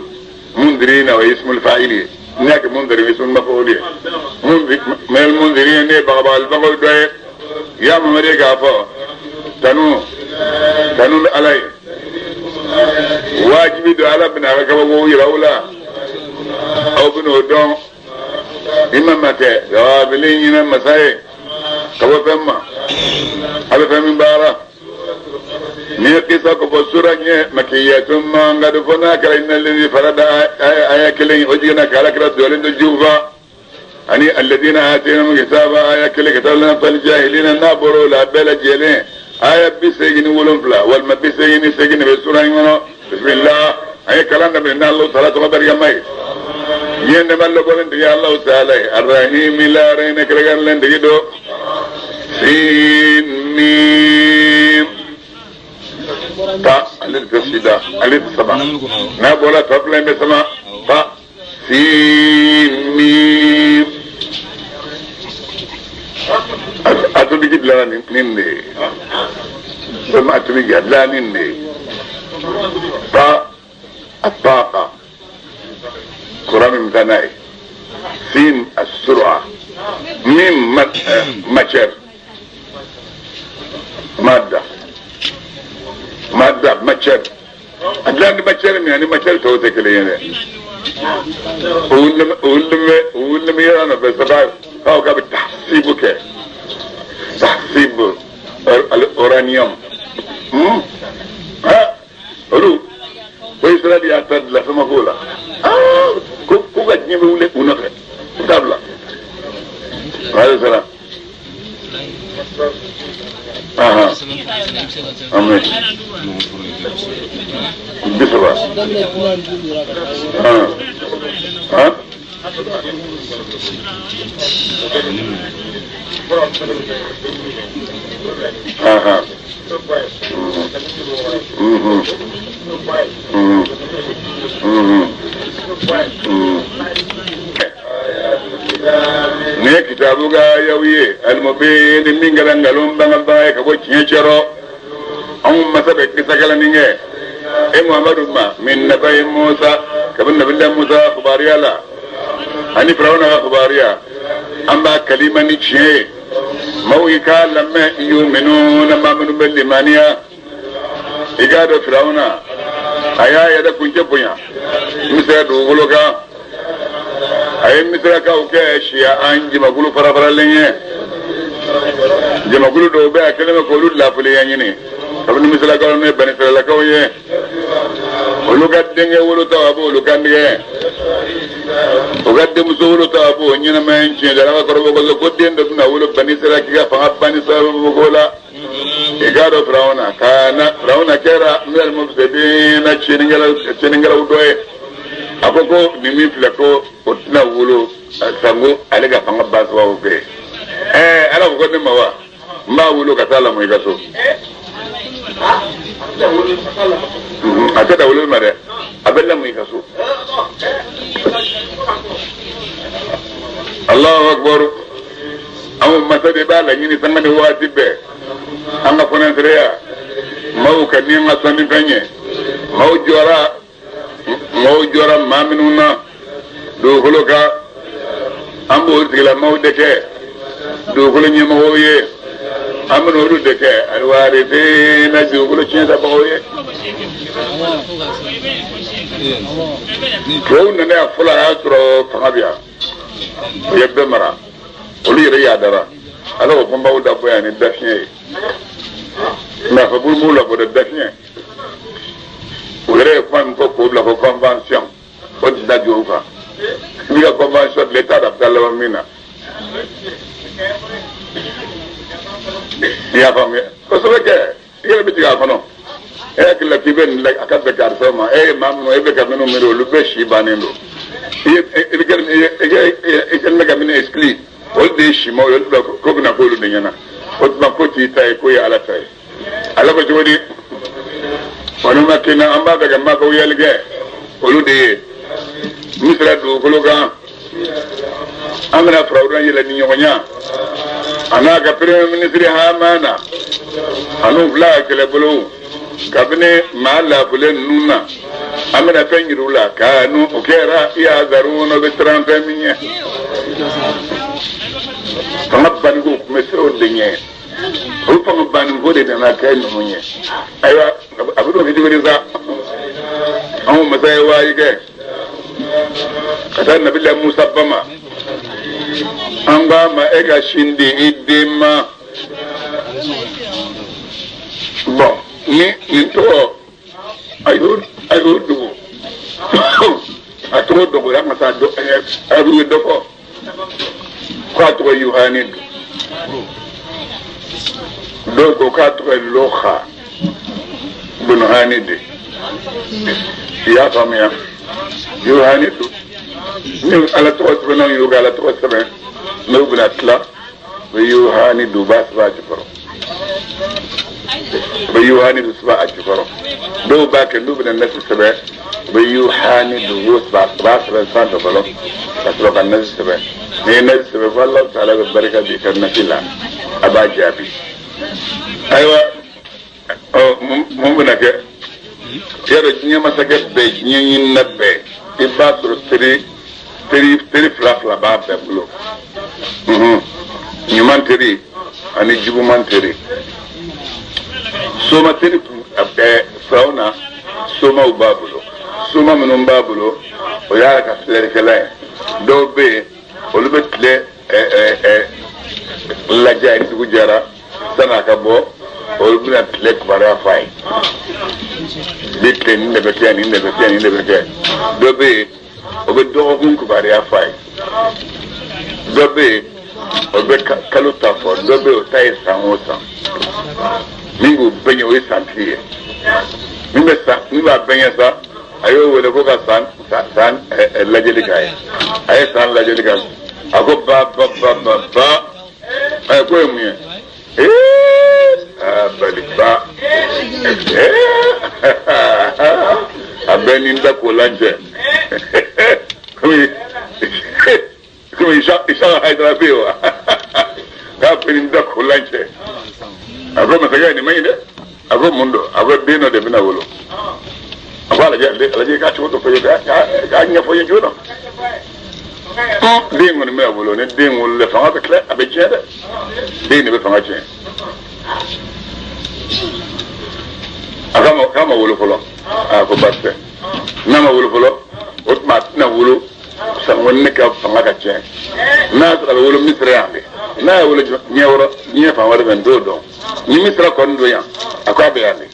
munzirina o ye ismul fa'il ye, ne y'a kɛ munzirina ismul maf'ul ye. Minal munzirina, ne ye bagabagalibagaw dɔ ye. Ya Muhamadu, e k'a fɔ tanu tanu bɛ Ala ye, wajibi don Ala bɛna a ka kabako yira aw la, aw bɛn'o dɔn. I ma ma kɛ gafili ɲinɛ masa ye ka bɔ fɛn ma, a bɛ fɛn min baara. Ni ye kisa ko fɔ sura ɲɛ makiyatun ma, nka de fɔ n'a kɛra inna lezi farada aya kelen, o jiginna ka Ala kira dɔlen to jufa ani alladina atayna kitaba aya kelen ka taa lana jahilina, n'a bɔra o la a bɛɛ lajɛlen aya 87 walima 88 bɛ sura in kɔnɔ. Bisimilah, an ye kalan daminɛ n'Alahu taala tɔgɔ barikama ye. Diɲɛ nɛma lɔbɔlen tigi Alahu taala ye, arahimi laarayina kɛrɛnkɛrɛnlen tigi don. Sin mim ta, ale de tɛ sida, ale tɛ sama, n'a bɔra tɔ fila in bɛ sama. Ta sin mim, atomiki dilanna nin de ye, walima atomiki a dilanna nin de ye. Ta الطاقة كرام المتناي، سين السرعة، ميم matière، مادة مادة matière أدلان matière يعني matière tɔw tɛ kelen ye dɛ. O wuli yɔrɔ nɔfɛ saba k'aw ka bɛ tahsibu kɛ, tahsibu uranium ha, olu ko Israël y'a ta dilan fɛn ma k'o la, ko ko ka diɲɛ bɛ wuli u nɔfɛ, u t'a bila. Alayhi salam. Ahan, amin. 30. Han han. Ahan. Mhm. Mhm. Mhm. Mhm. Ni ye kitabu ka yaw ye alimubin, min kɛra nkalon bangebaa ye ka bɔ tiɲɛ cɛrɔ. Anw masa bɛ kisa kalanni kɛ e Muhamadu ma min nabayi Musa, kabini nabila Musa kibaruya la ani Firawuna ka kibaruya. An b'a kalima ni tiɲɛ ye maaw i k'a lamɛn yuminuna maa minnu bɛ limaniya i k'a dɔn Firawuna a y'a yɛrɛ kuncɛ bonya Misira dugukolo kan a ye Misirakaw kɛ siya an jamakulu farafaralen ye jamakulu dɔw bɛ a kɛlen bɛ k'olu lafiliya ɲini kabini Misirakaw n'o ye Banisiralakaw ye olu ka denkɛ wolotaw a b'olu kantigɛ o ka denmuso wolotaw a b'o ɲɛnamaya tiɲɛ ala ka kɔrɔbɔ kosɛbɛ ko den dɔ bɛna wolo Banisira k'i ka fanga banni sababu ko la i k'a dɔn Firawuna kana Firawuna kɛra minal mufsidina tiɲɛnikɛlaw dɔ ye a ko ko nin min filɛ ko o tɛna wolo sango ale ka fanga ban sababu kɛ ɛɛ ala ko ko ne ma wa n b'a wolo ka taa lamɔ i ka so a tɛ da wolo ma dɛ a bɛ lamɔ i ka so Allahu akbar anw masa de b'a laɲini sanga ni waati bɛɛ an ka fɔnɛnsereya maaw ka ni an ka sɔnni fɛn ye maaw jɔra maa minnu na dugukolo kan an b'o tigilamaaw de kɛ dugukolo ɲɛmɔgɔw ye an bɛna olu de kɛ alwarisina dugukolo tiɲɛtabagaw ye tubabu nana yan fɔlɔ a y'a sɔrɔ fanga bɛ yan u ye bɛɛ mara olu yɛrɛ yaadara ala ko ko n b'aw dabɔ yan ni dafiɲɛ ye nka fɔ b'u labɔ dɛ dafiɲɛ u yɛrɛ ye kuma min fɔ k'o bila ko convention o tɛ da jɔ o kan i b'i ka convention dilan i t'a dɔn a bɛ taa laban min na i y'a faamuya kosɛbɛ kɛ i yɛrɛ bɛ jigin a kɔnɔ e hakili la k'i bɛ nin la a ka bɛn karisa ma e ye maa minnu e bɛ ka minnu miiri olu bɛɛ si bannen don i kɛlen bɛ ka minnu explique olu de ye simaw ye olu bɛ ko bɛna k'olu de ɲɛna o tuma ko t'i ta ye ko ye ala ta ye ala ko cogo di olu ma kena an b'a fɛ ka mabawuyali kɛ olu de ye Misira dugukolo kan an bɛna Firawuna yɛlɛ ni ɲɔgɔnya a n'a ka premier ministre Hamana an'u fila ka kɛlɛbolo kabini maa laafulen ninnu na an bɛna fɛn yir'u la kanu o kɛra yahzaruna o bɛ siran fɛn min ɲɛ fanga banniko tun bɛ siran o de ɲɛ o fanga banniko de nana kɛ ninnu ye ayiwa a bɛ n'o kɛ cogo di sa anw masa ye waayi kɛ ka taa nabila Musa ba ma an k'a ma e ka sin di i den ma bɔn ni nin tɔgɔ a y'o dogo a tɔgɔ dogo an ka taa dɔ a ye dɔ fɔ k'a tɔgɔ Yohani don dɔw ko k'a tɔgɔ ye Loha Bunuhani de i y'a faamuya Yohani don ni ala tɔgɔ sɛbɛnna y'o ka ala tɔgɔ sɛbɛn n'o bɛna tila o bɛ Yohani don u b'a sɛbɛn a jukɔrɔ u bɛ Yohani don sɛbɛn a jukɔrɔ dɔw b'a kɛ n'u bɛna nasi sɛbɛn u bɛ Yohani don u b'o sɛbɛn u b'a sɛbɛn sanfɛ fɔlɔ ka sɔrɔ ka nasi sɛbɛn n'i ye nasi sɛbɛn fo Alahu taala bɛ barika di i ka nasi la a b'a jaabi ayiwa ɔ mun bɛna kɛ yadɔ diɲɛ masakɛ bɛɛ diɲɛ ɲinina bɛɛ i b'a sɔrɔ teri fila fila b'a bɛɛ bolo ɲuman teri ani juguman teri soma teri bɛɛ Firawuna somaw b'a bolo soma minnu b'a bolo o y'a ka filɛlikɛla ye dɔw bɛ yen olu bɛ tile lajɛ ni dugu jɛra san'a ka bɔ olu bɛna tile kibaruya fɔ a ye bi tile nin de bɛ kɛ nin de bɛ kɛ nin de bɛ kɛ dɔ bɛ yen o bɛ dɔgɔkun kibaruya fɔ a ye dɔ bɛ yen o bɛ kalo ta fɔ dɔ bɛ yen o ta ye san o san min b'o bɛɛ ɲɛ o ye santigi ye min bɛ san min b'a bɛɛ ɲɛ sa a y'o wele ko ka san san lajɛli k'a ye a ye san lajɛli k'a ye a ko ba ba ba ba ba ɛ k'o ye mun ye ee bali ba a bɛɛ ni n da ko la cɛ komi komi Isaka Hayidara bɛ yen wa k'a bɛɛ ni n da ko la cɛ a ko masakɛ nin man ɲi dɛ a ko mun don a ko den dɔ de bɛna wolo a ko alajɛ alajɛ k'a cogo dɔ fɔ n ye k'a ɲɛfɔ n ye joona Den kɔni bɛna wolo, ni den wolola fanga bɛ tila, a bɛ tiɲɛ dɛ. Den de bɛ fanga tiɲɛ. A k'a ma wolo fɔlɔ. A ko baasi tɛ. N'a ma wolo fɔlɔ, o tuma a tɛna wolo sanko ne ka fanga ka tiɲɛ. N'a y'a sɔrɔ a bɛ wolo Misira yan de, n'a ye wolo diɲɛ yɔrɔ diɲɛ fan wɛrɛ fɛ n t'o dɔn. Ni Misira kɔni don yan, a ko a bɛ yan de.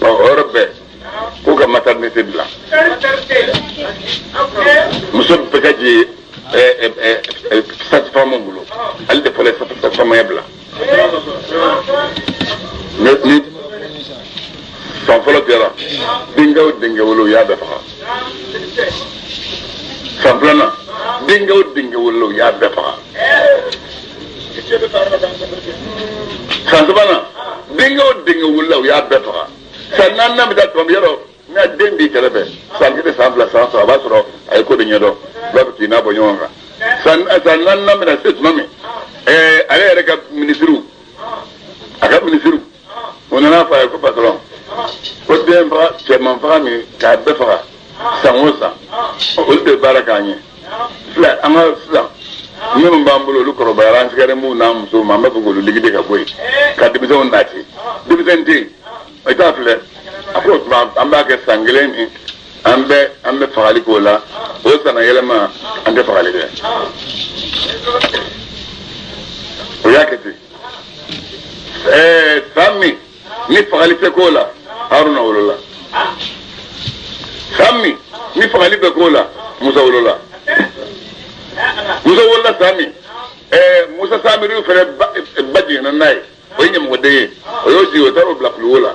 Ɔ o yɔrɔ bɛɛ k'u ka maternité dilan. Muso bɛɛ ka jigin sage-femme bolo. Ale de fɔlɔ ye sage-femme bila. Ni san fɔlɔ kɛra, denkɛ o denkɛ wolo u y'a bɛɛ faga. San filanan, denkɛ o denkɛ wolo u y'a bɛɛ faga. San sabanan, denkɛ o denkɛ wolola u y'a bɛɛ faga. San naaninan bɛ taa tuma min yɔrɔ n'a den b'i kɛrɛfɛ san kelen san fila san saba a b'a sɔrɔ a ye ko de ɲɛdɔn u b'a fɛ k'i n'a bɔ ɲɔgɔn kan. San naaninan bɛna se tuma min ale yɛrɛ ka minisiriw a ka minisiriw o nana fɔ a ye ko patɔrɔn ko den faga cɛman faga min k'a bɛɛ faga san o san olu de baara k'an ye filɛ an ka sisan minnu b'an bolo olu kɔrɔbayara an sigalen b'u n'an musow ma an b'a fɔ k'olu ligide ka bɔ yen ka denmisɛnw nati denmisɛn tɛ yen i t'a filɛ a ko o tuma an b'a kɛ san kelen min an bɛ fagali k'o la o sanna yɛlɛma an tɛ fagali kɛ o y'a kɛ ten san min ni fagali tɛ k'o la Haruna wolola san min ni fagali bɛ k'o la Musa wolola Musa wolola san min Musa Samiri fana ba jiginna n'a ye o ye ɲɛmɔgɔden ye o y'o jigin o taara o bila kuluwo la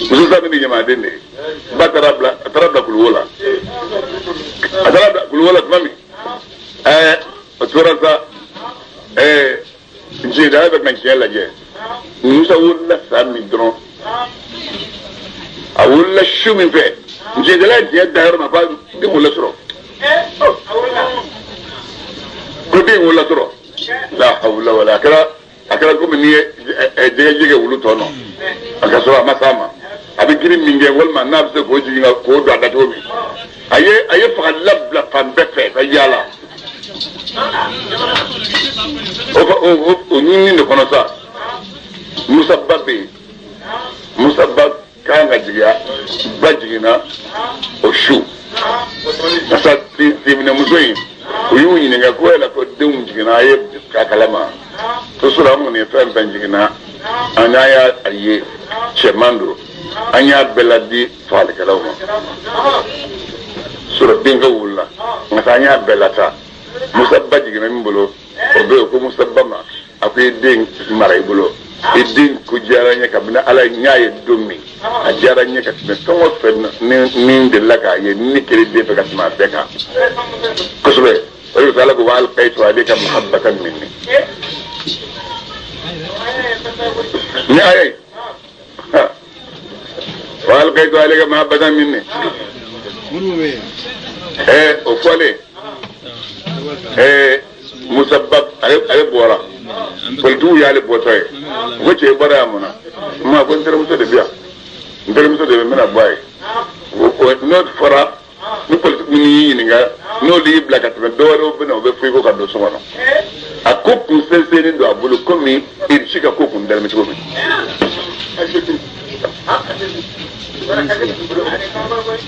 Musa Samiri ɲamaden de ye ba taara bila a taara bila kuluwo la a taara bila kuluwo la tuma min o tora sa nci bɛ ka tiɲɛ lajɛ Musa wolola san min dɔrɔn a wolola su min fɛ ncidala ye tiɲɛ da yɔrɔ ma ko den wolola sɔrɔ ko den wolola sɔrɔ la hawla wala a kɛra komi n'i ye jɛgɛ wulu tɔ nɔ a ka sɔrɔ a ma s'a ma a bɛ girin min kɛ walima n'a bɛ se k'o jigin ka k'o don a da cogo min a ye fagalila bila fan bɛɛ fɛ ka yaala o ɲinini de kɔnɔ sa Musa ba bɛ yen Musa ba kan ka jigin ba jiginna o su masa tinminɛmuso in u y'u ɲininka ko yala ko denw jiginna a ye k'a kalama to sɔrɔ an kɔni ye fɛn fɛn jiginna an y'a ye cɛman don an y'a bɛɛ ladi fagalikɛlaw ma sɔrɔ denkɛ wolola nka an y'a bɛɛ lataa Musa ba jiginna min bolo o bɛ yen ko Musa ba ma a ko i den mara i bolo i den ko diyara n ye kabini ala n y'a ye don min a diyara n ye ka tɛmɛ fɛn o fɛn ni delila k'a ye ni kelen den fɛ ka tɛmɛ a bɛɛ kan kosɛbɛ o de bɛ ala ko wa alqaytu alayka mahabbatan minni ni aya ye wa alqaytu alayka mahabbatan minni o fɔlen Musa ba ale bɔra politigiw y'ale bɔtɔ ye ko cɛ bɔra yan mun na ma ko n terimuso de bɛ yan n terimuso de bɛ n bɛna bɔ a ye n'o fɔra ni politigi minnu y'i ɲininka n'olu y'i bila ka tɛmɛ dɔ wɛrɛw bɛ na o bɛ fɔ i ko ka don so kɔnɔ a ko kun sɛnsɛnnen don a bolo komi irisi ka ko kun dalen bɛ cogo min.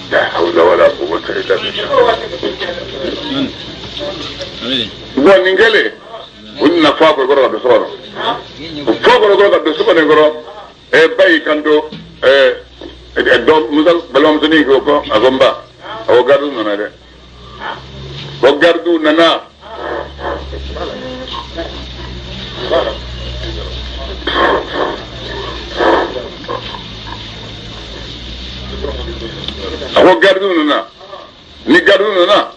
La hawla wala quwwata illa billah. Bon nin kɛlen u nana fɔ a kɔrɔ ka don so kɔnɔ o fɔ a kɔrɔ ka don so kɔnɔ kɔrɔ ba y'i kanto dɔ Musa balimamusonin ko ko a ko n ba a ko garidiw nana dɛ ko garidiw nana a ko garidiw nana ni garidiw nana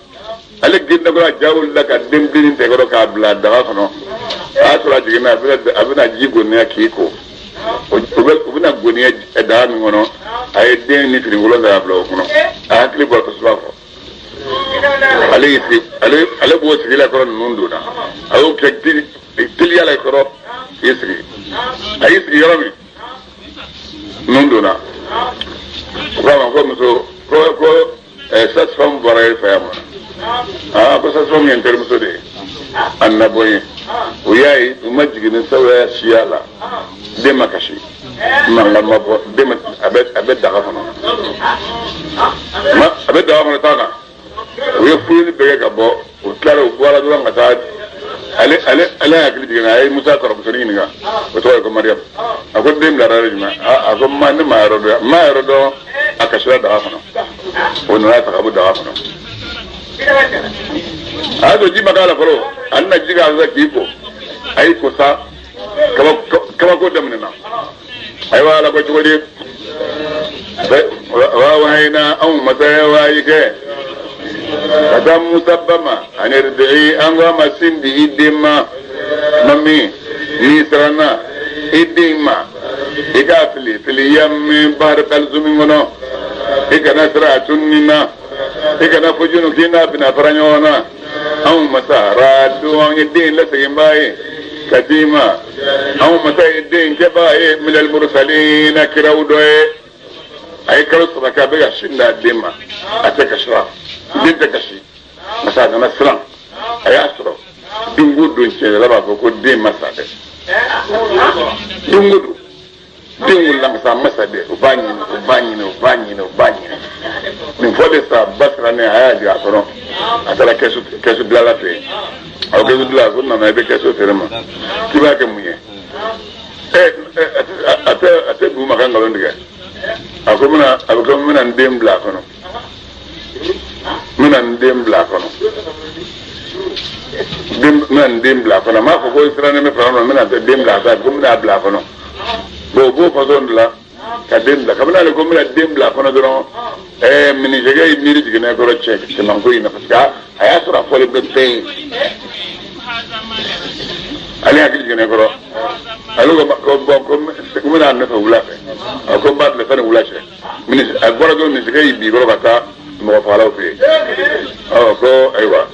ale girinna kɔrɔ a ja wulila ka den bilennin tɛ kɔrɔ k'a bila daga kɔnɔ a y'a sɔrɔ a jiginna a bɛna ji goniya k'i ko u bɛna goniya daga min kɔnɔ a ye den ni finikolon ta k'a bila o kɔnɔ a hakili bɔra tasuma kɔ ale y'i sigi ale b'o sigi la kɔrɔ ninnu donna a y'o kɛ teliya la kɔrɔ k'i sigi a y'i sigi yɔrɔ min ninnu donna o k'a ma ko muso ko Sage-femme bɔra e fɛ yan ma aa ko sage-femme ye n terimuso de ye a nana bɔ n ye o y'a ye u ma jigin ni sawaya siya la den ma kasi mankan ma bɔ den ma a bɛ daga kɔnɔ a bɛ daga kɔnɔ taa kan u ye fuyeli bɛɛ kɛ ka bɔ u tilara u bɔra dɔrɔn ka taa ale hakili jiginna a ye Musa kɔrɔmusonin ɲininka o tɔgɔ ye ko Mariyamu a ko den bilara yɔrɔ jumɛn a ko ma ne ma yɔrɔ dɔn n ma yɔrɔ dɔn a kasira daga kɔnɔ o nana ta ka bɔ daga kɔnɔ a y'a to ji ma k'a la fɔlɔ a nana ji k'a la k'i ko a y'i ko sa kabako daminɛna ayiwa ala ko cogo di wa wahayina anw masa ye wahayi kɛ ka taa Musa ba ma ani irdi'i an ko a ma sin di i den ma mami n'i siranna i den ma i k'a fili fili yammi bahari kalzumi kɔnɔ i kana siran a tununi na i kana fɔ junu k'i n'a bɛna fara ɲɔgɔn na anw masa radu anw ye den laseginbaa ye ka d'i ma anw masa ye den kɛbaa ye minal mursalina kiraw dɔ ye a ye kalo 3 kɛ a bɛ ka sin d'a den ma a tɛ kasira den tɛ kasi masa a nana siran a y'a sɔrɔ don o don cɛla b'a fɔ ko den ma sa dɛ don o don den wulila masa a ma sa dɛ u b'a ɲini u b'a ɲini u b'a ɲini u b'a ɲini nin fɔlen sa ba sirannen a y'a jigin a kɔnɔ a taara kɛsu dilanla fɛ yen a ko kɛsu dilan ko nana i bɛ kɛsu feere ma k'i b'a kɛ mun ye a tɛ dugu ma ka nkalon tigɛ a ko a bɛ ko n bɛna n den bila a kɔnɔ n bɛna n den bila a kɔnɔ n bɛna n den bila a kɔnɔ n m'a fɔ ko sirannen bɛ fara n bɛna den bila a kɔnɔ ko n bɛna a bila a kɔnɔ bon o b'o fasɔn de la ka den bila kabini ale ko n bɛna den bila a kɔnɔ dɔrɔn minisɛkɛ ye miiri jiginna kɔrɔ cɛ cɛmanko in na parce que a y'a sɔrɔ a fɔlen bɛ bɛɛ ye ale hakili jiginna kɔrɔ ale ko bɔn ko n bɛna a nɔfɛ wula fɛ a ko n b'a bila sani wula cɛ a bɔra dɔrɔn minisɛkɛ y'i bin kɔrɔ ka taa mɔgɔ fagalaw fɛ yen ɔ ko ayiwa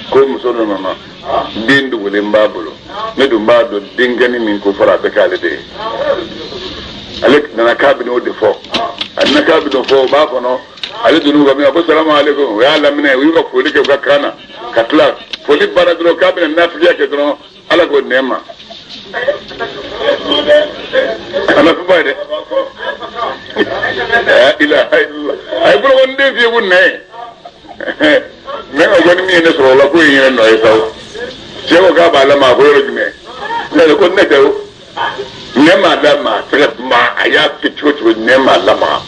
ko muso dɔ nana den dogolen b'a bolo ne dun b'a dɔn denkɛni min ko fɔra a bɛ k'ale de ye ale nana k'a bɛna o de fɔ a nana k'a bɛna o fɔ o b'a kɔnɔ ale donn'u ka min ko salamu aleykum u y'a laminɛ u y'u ka foli kɛ u ka kan na ka tila foli banna dɔrɔn k'a bɛna nafigiya kɛ dɔrɔn ala k'o nɛn ma a ma fɛn ye dɛ ilaha illallah a ye bolokɔniden fiyɛ ko nɛn mɛ ka kɔni min ye ne sɔrɔ o la k'o ye n yɛrɛ nɔ ye sa o cɛ ko k'a b'a lamaga ko yɔrɔ jumɛn ne ko ne tɛ o nɛn m'a lamaga tɛgɛ ma a y'a kɛ cogo cogo nɛn m'a lamaga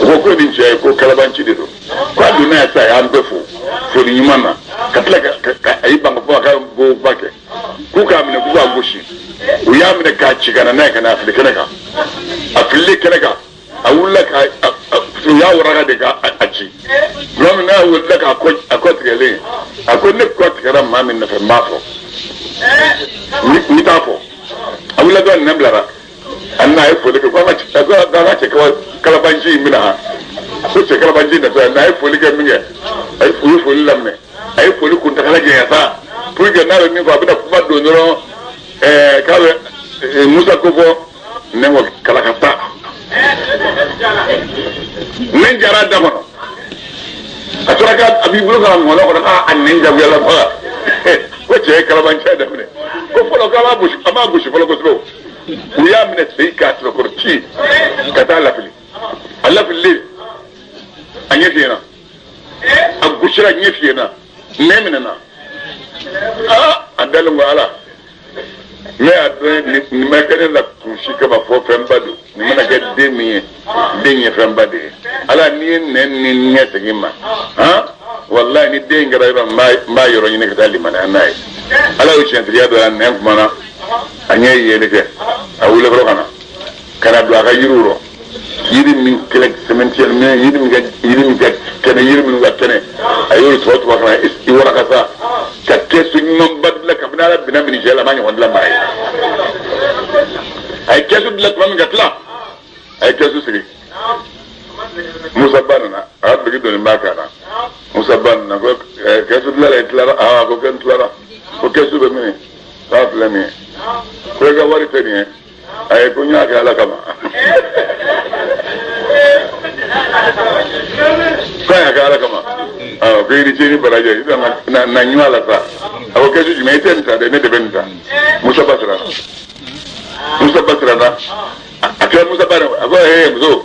o ko ko nin cɛ ye ko kalabanci de don ko a donna yan sisan a y'an bɛɛ fo foli ɲuman na ka tila ka a y'i ban ka fɔ a ka boba kɛ k'u k'a minɛ k'u k'a gosi u y'a minɛ k'a ci ka na n'a ye ka n'a fili kɛnɛ kan a fililen kɛnɛ kan a wulila ka u y'a waraka de k'a ci tuma min n'a wulila k'a kɔ tigɛlen a ko ne kɔ tigɛra maa min nɔfɛ n b'a fɔ n t'a fɔ a wulila dɔrɔn nɛn bilara a nana a ye foli kɛ ko an ka cɛ kalabanci in bɛna han ko cɛ kalabanci in natɔ n'a ye foli kɛ min kɛ a ye u ye foli laminɛ a ye foli kuntakala janya sa pour que n'a bɛ min fɔ a bɛna kuma don dɔrɔn k'a bɛ Musa ko fɔ ne ko kalakata nɛn jara da kɔnɔ a tora k'a b'i bolo k'a ŋɔnɔ kɔnɔ k'a nɛn jagoya la faga ko cɛ ye kalabanciya daminɛ ko fɔlɔ k'a b'a gosi a b'a gosi fɔlɔ kosɛbɛ u y'a minɛ sen k'a sɛbɛkɔrɔ ci ka taa lafili a lafililen a ɲɛ fiyɛna a gosira ɲɛ fiyɛna nɛn minɛna aa a dalen ko ala ne y'a dɔn nin ma kɛ ne la kun si kama fɔ fɛnba don nin mana kɛ den min ye den ye fɛnba de ye ala n'i ye nɛn ni ɲɛ segin ma han walayi ni den kɛra yɔrɔ n b'a yɔrɔ ɲini ka taa limaniya n'a ye ala y'o tiɲɛtigiya dɔ la nɛn kumana a ɲɛ ye yeli kɛ a wuli kɔrɔ ka na don a ka yiriw rɔ yiri min kɛlɛ sɛmɛntiya min yiri min ka kɛnɛ yiri minnu ka kɛnɛ a y'o tɔgɔ tɔgɔ ka na i waraka sa ka kɛsu ɲumanba dilan kabini ala binna minisɛya la a ma ɲɔgɔn dilan maa ye a ye kɛsu dilan tuma min ka tila a ye kɛsu sigi Musa ba nana a ka biriki donni b'a kan na Musa ba nana ko kɛsu dilan la i tilara aa ko n tilara ko kɛsu bɛ min k'a filɛ nin ye ko i ka wari tɛ nin ye ayi ko n y'a kɛ ala kama K'a y'a kɛ ala kama. Awɔ, ko i ni ce ni baraji, sisan na na ɲuman la sa. A ko kɛsu jumɛn, i tɛ nin ta dɛ, ne de bɛ nin ta. Musa ba siranna. Musa ba siranna. A kɛra Musa ba a ko ee muso.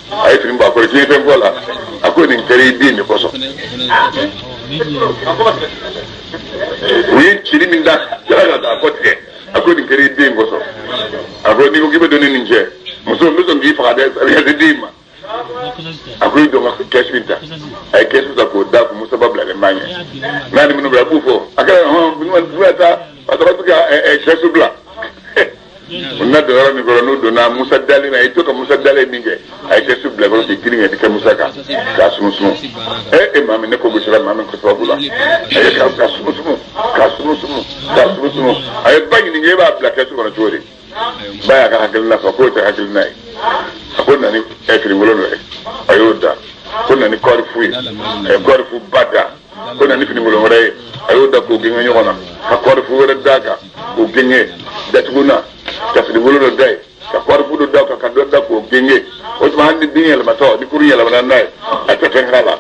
A ye fini bɔ a kɔrɔ, diɲɛ fɛn fɔ la. A ko nin kɛra i den de kosɔn. U ye cili min da kɛra ka taa kɔ tigɛ. A ko nin kɛra i den kosɔn. A ko n'i ko k'i bɛ don ni nin cɛ, muso n bɛ sɔn k'i faga dɛ, a bɛ se den ma. A ko i don ka kɛsu in ta. A ye kɛsu ta k'o da kun, Musa ba bilalen b'a ɲɛ. N'a ni minnu bila a b'u fɔ. A kɛra hɔn bɛna taa a tɔgɔ ka kɛsu bila. U nana don yɔrɔ min kɔrɔ, n'u donna Musa dalen na, i to ka Musa dalen min kɛ, a ye kɛsu bila kɔrɔ k'i girin ka kɛ Musa kan k'a sumusumu. E maa min ne ko gosira maa min ko sababu la, a ye k'a sumusumu k'a sumusumu k'a sumusumu. A ye ba ɲininka, e b'a bila kɛsu kɔnɔ cogo di? Ba y'a ka hakilina fɔ k'o tɛ hakilina ye. A ko na ni finikolon dɔ ye, a y'o da. Ko na ni kɔɔri fu ye, a ye kɔɔri fu ba da. Ko na ni finikolon wɛrɛ ye, a y'o da k'o genge ɲɔgɔn na, ka kɔɔri fu wɛrɛ d'a kan k'o genge datugu na, ka finikolon dɔ da ye, ka kɔɔri fu dɔ da kan, ka dɔ da k'o genge. O tuma hali ni den yɛlɛmatɔ, ni kurun yɛlɛmana n'a ye, a tɛ fɛn k'a la.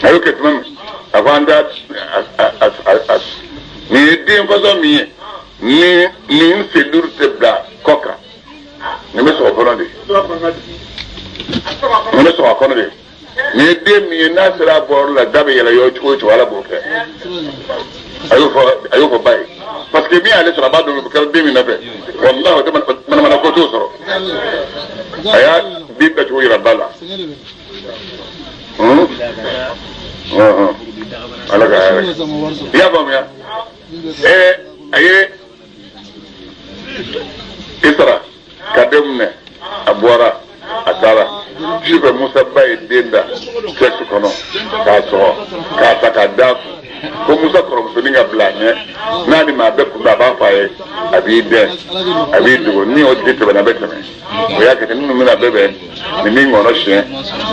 A y'o kɛ tuma min, a ko an da a nin ye den fasɔn min ye, ni nin sen duuru tɛ bila kɔ kan, nin bɛ sɔgɔ kɔnɔ de, nin bɛ sɔgɔ kɔnɔ de. Nin ye den min ye, n'a sera a bɔyɔrɔ la, da bɛ yɛlɛ yɔrɔ cogo o cogo, Ala b'o kɛ. A y'o fɔ ba ye, parce que min y'ale sɔrɔ, a b'a dɔn o kɛra den min nɔfɛ, walahi o tɛ manamana ko t'o sɔrɔ. A y'a den dacogo yira ba la. Ala ka hɛrɛ. I y'a faamuya? A ye i sara ka den minɛ, a bɔra, a taara. Sufɛ Musa ba ye den da kɛsu kɔnɔ k'a sɔgɔ k'a ta k'a d'a kun. Ko Musa kɔrɔmusonin ka bila a ɲɛ, n'a ni maa bɛɛ kunbɛn, a b'a fɔ a ye, a b'i dɛn, a b'i dogo, ni o tigi tɛmɛna a bɛ tɛmɛ. O y'a kɛ ten, minnu bɛna bɛɛ bɛn, nin b'i ŋɔnɔ siɲɛ,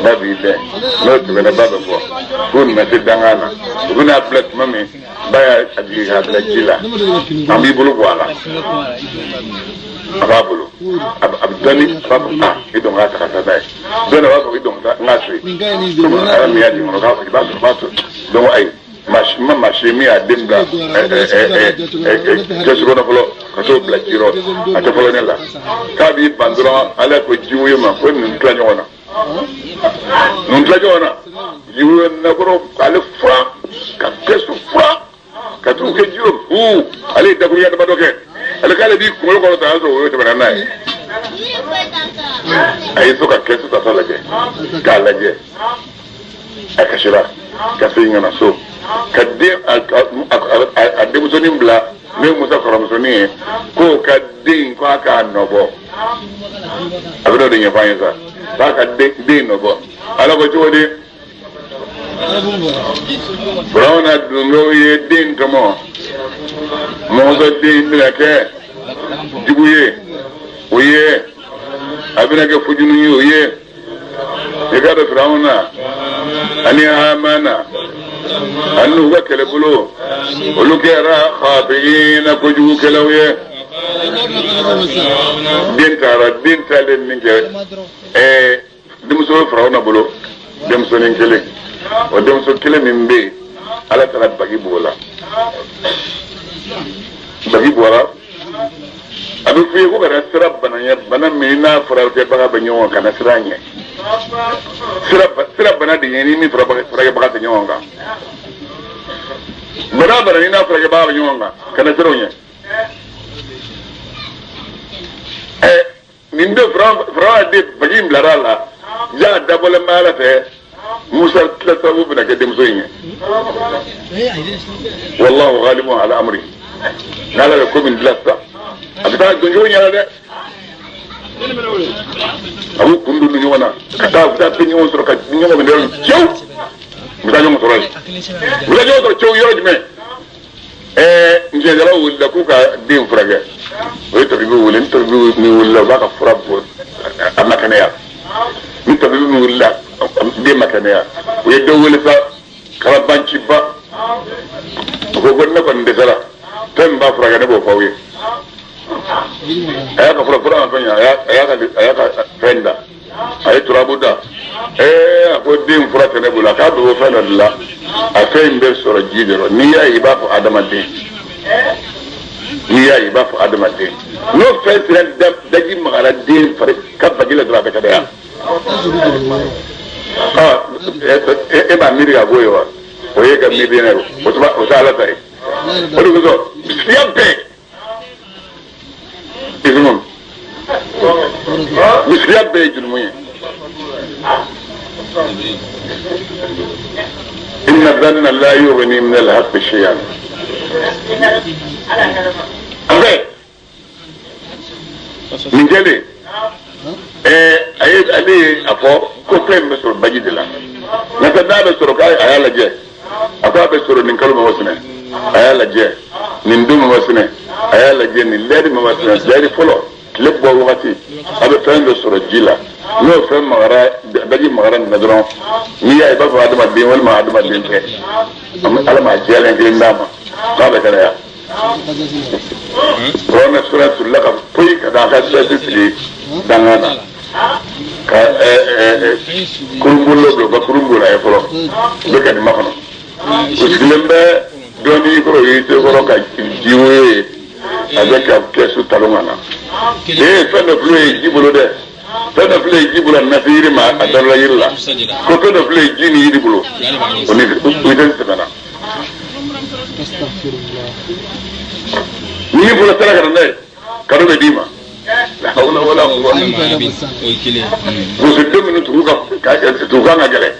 ba b'i dɛn, n'o tɛmɛna ba bɛ bɔ. K'u nana se dangan na, u bɛna bila tuma min, ba y'a jigin k'a bila ji la, an b'i bolo bɔ a la. A b'a bolo, a bɛ dɔɔni, a b'a fɔ ah i dɔn k'a ta ka taa n'a ye. Dɔɔni a b'a fɔ i dɔn n k'a to yen. Komi ala min y'a di kɔnɔ k'a fɔ i b'a sɔrɔ, i b'a to. Donc ayi, ma maa si min y'a den bila kɛsu kɔnɔ fɔlɔ ka t'o bila ji rɔ, a tɛ fɔlɔ ne la. K'a b'i ban dɔrɔn, ala ko jiwoyo ma ko nin tila ɲɔgɔn na. Nin tila ɲɔgɔn na. Jiwoyo nakɔrɔ k'ale furan, ka kɛsu furan, ka t'u kɛ ji rɔ fu, ale ye dakurunya damadɔ kɛ. Ale k'ale b'i kunkolo kɔrɔ ta, a y'a sɔrɔ woyo tɛmɛna n'a ye. A ye so ka kɛsu tatɔ lajɛ, k'a lajɛ, a kasira ka segin ka na so, ka den a denmusonin bila, n'o ye Musa kɔrɔmusonin ye, k'o ka den k'a k'a nɔbɔ. A bɛ n'o de ɲɛfɔ an ye sa, k'a ka den nɔbɔ. Ala ko cogo di? Firawuna dungew ye den tɔmɔ, Musa den bɛna kɛ jugu ye o ye, a bɛna kɛ fujunu ye o ye. I ka dɔn Firawuna ani Hamana ani n'u ka kɛlɛbolo, olu kɛra xaafiina kojugukɛlaw ye. Den taara, den taalen min kɛ, denmuso bɛ Firawuna bolo, denmusonin kelen. O denmuso kelen min bɛ yen, Ala taara bagi b'o la. Bagi bɔra, a bɛ f'i ye ko kana siran bana ɲɛ, bana min n'a furakɛbaga bɛ ɲɔgɔn kan, kana siran ɲɛ. Sira bana de ɲɛ ni min furakɛbaga tɛ ɲɔgɔn kan. Bana bana ni n'a furakɛbaga bɛ ɲɔgɔn kan, kana siran o ɲɛ. Nin den Firawuna den bagi in bilara a la, ja dabɔlen bɛ Ala fɛ, Musa tila sababu bɛna kɛ denmuso in ye. Wallahu ghalibun ala amri. N'Ala bɛ ko min dilan sisan, a bɛ taa doncogo ɲɛna dɛ. A b'u kun don ɲɔgɔn na, ka taa u bɛ taa ɲɔgɔn sɔrɔ, ka ɲɔgɔn minɛ yɔrɔ min cɛw, u bɛ taa ɲɔgɔn sɔrɔ yen. U bɛ taa ɲɔgɔn sɔrɔ cɛw yɔrɔ jumɛn? Njɛjalaw wulila k'u ka den furakɛ. O ye tabibi wele, ni tabibi min wulila, u b'a ka fura bɔ, a ma kɛnɛya. Ni tabibi min wulila, den ma kɛnɛya. U ye dɔ wele sa, kalabanciba. A ko ko ne kɔni dɛsɛra, fɛn min b'a furakɛ ne b'o fɔ aw ye. A y'a ka fura ma fɛn ɲɛ, a y'a ka fɛn da, a ye turabu da, A ko den fura tɛ ne bolo, a k'a bɛ bɔ fɛn dɔ de la, a fɛn in bɛ sɔrɔ ji de rɔ. N'i y'a ye i b'a fɔ adamaden, n'i y'a ye i b'a fɔ adamaden, n'o fɛn sera daji magara den fari ka baji la dɔrɔn a bɛ kɛnɛya. E b'a miiri ka bɔ yen wa? O ye ka miiri ne ye, o tɛ Ala ta ye. O de kosɔn siya bɛɛ ismu misiya bɛɛ ye jurumu ye. Inna dhanna la yughni min al-haqqi shay'an. A bɛɛ nin kɛlen a ye ale ye a fɔ ko fɛn in bɛ sɔrɔ baji de la. N'o tɛ n'a bɛ sɔrɔ k'a y'a lajɛ, a ko a bɛ sɔrɔ nin kalo mɔgɔ sinɛ, a y'a lajɛ nin don mɔgɔ sinɛ, a y'a lajɛ nin lɛri mɔgɔ sinɛ, lɛri fɔlɔ tile bɔ wagati a bɛ fɛn dɔ sɔrɔ ji la, n'o fɛn magara daji magara nin na dɔrɔn, n'i y'a ye i b'a fɔ adamaden walima adamaden tɛ, Ala m'a jɛlen kelen d'a ma k'a bɛ kɛnɛya. Kuranɛ sura turula ka poyi ka taa a ka sɛsi sigi danga na ka kurunbolo bila u ka kurun bolo a ye fɔlɔ, u bɛ ka nin makɔnɔ. U sigilen bɛ dɔɔnin kɔrɔ, o y'i se kɔrɔ ka ji woyo ye, a bɛ ka kɛsu talon ka na. Fɛn dɔ filɛ ye ji bolo dɛ, fɛn dɔ filɛ ye ji bolo, a nana se yiri ma, a darala yiri la, ko fɛn dɔ filɛ ye ji ni yiri bolo, o ni o tɛ tɛmɛna. Ni min fɔlɔ sera ka na n'a ye, kado bɛ d'i ma. Wala muso den minnu tugu ka tugu kan ka gɛlɛn,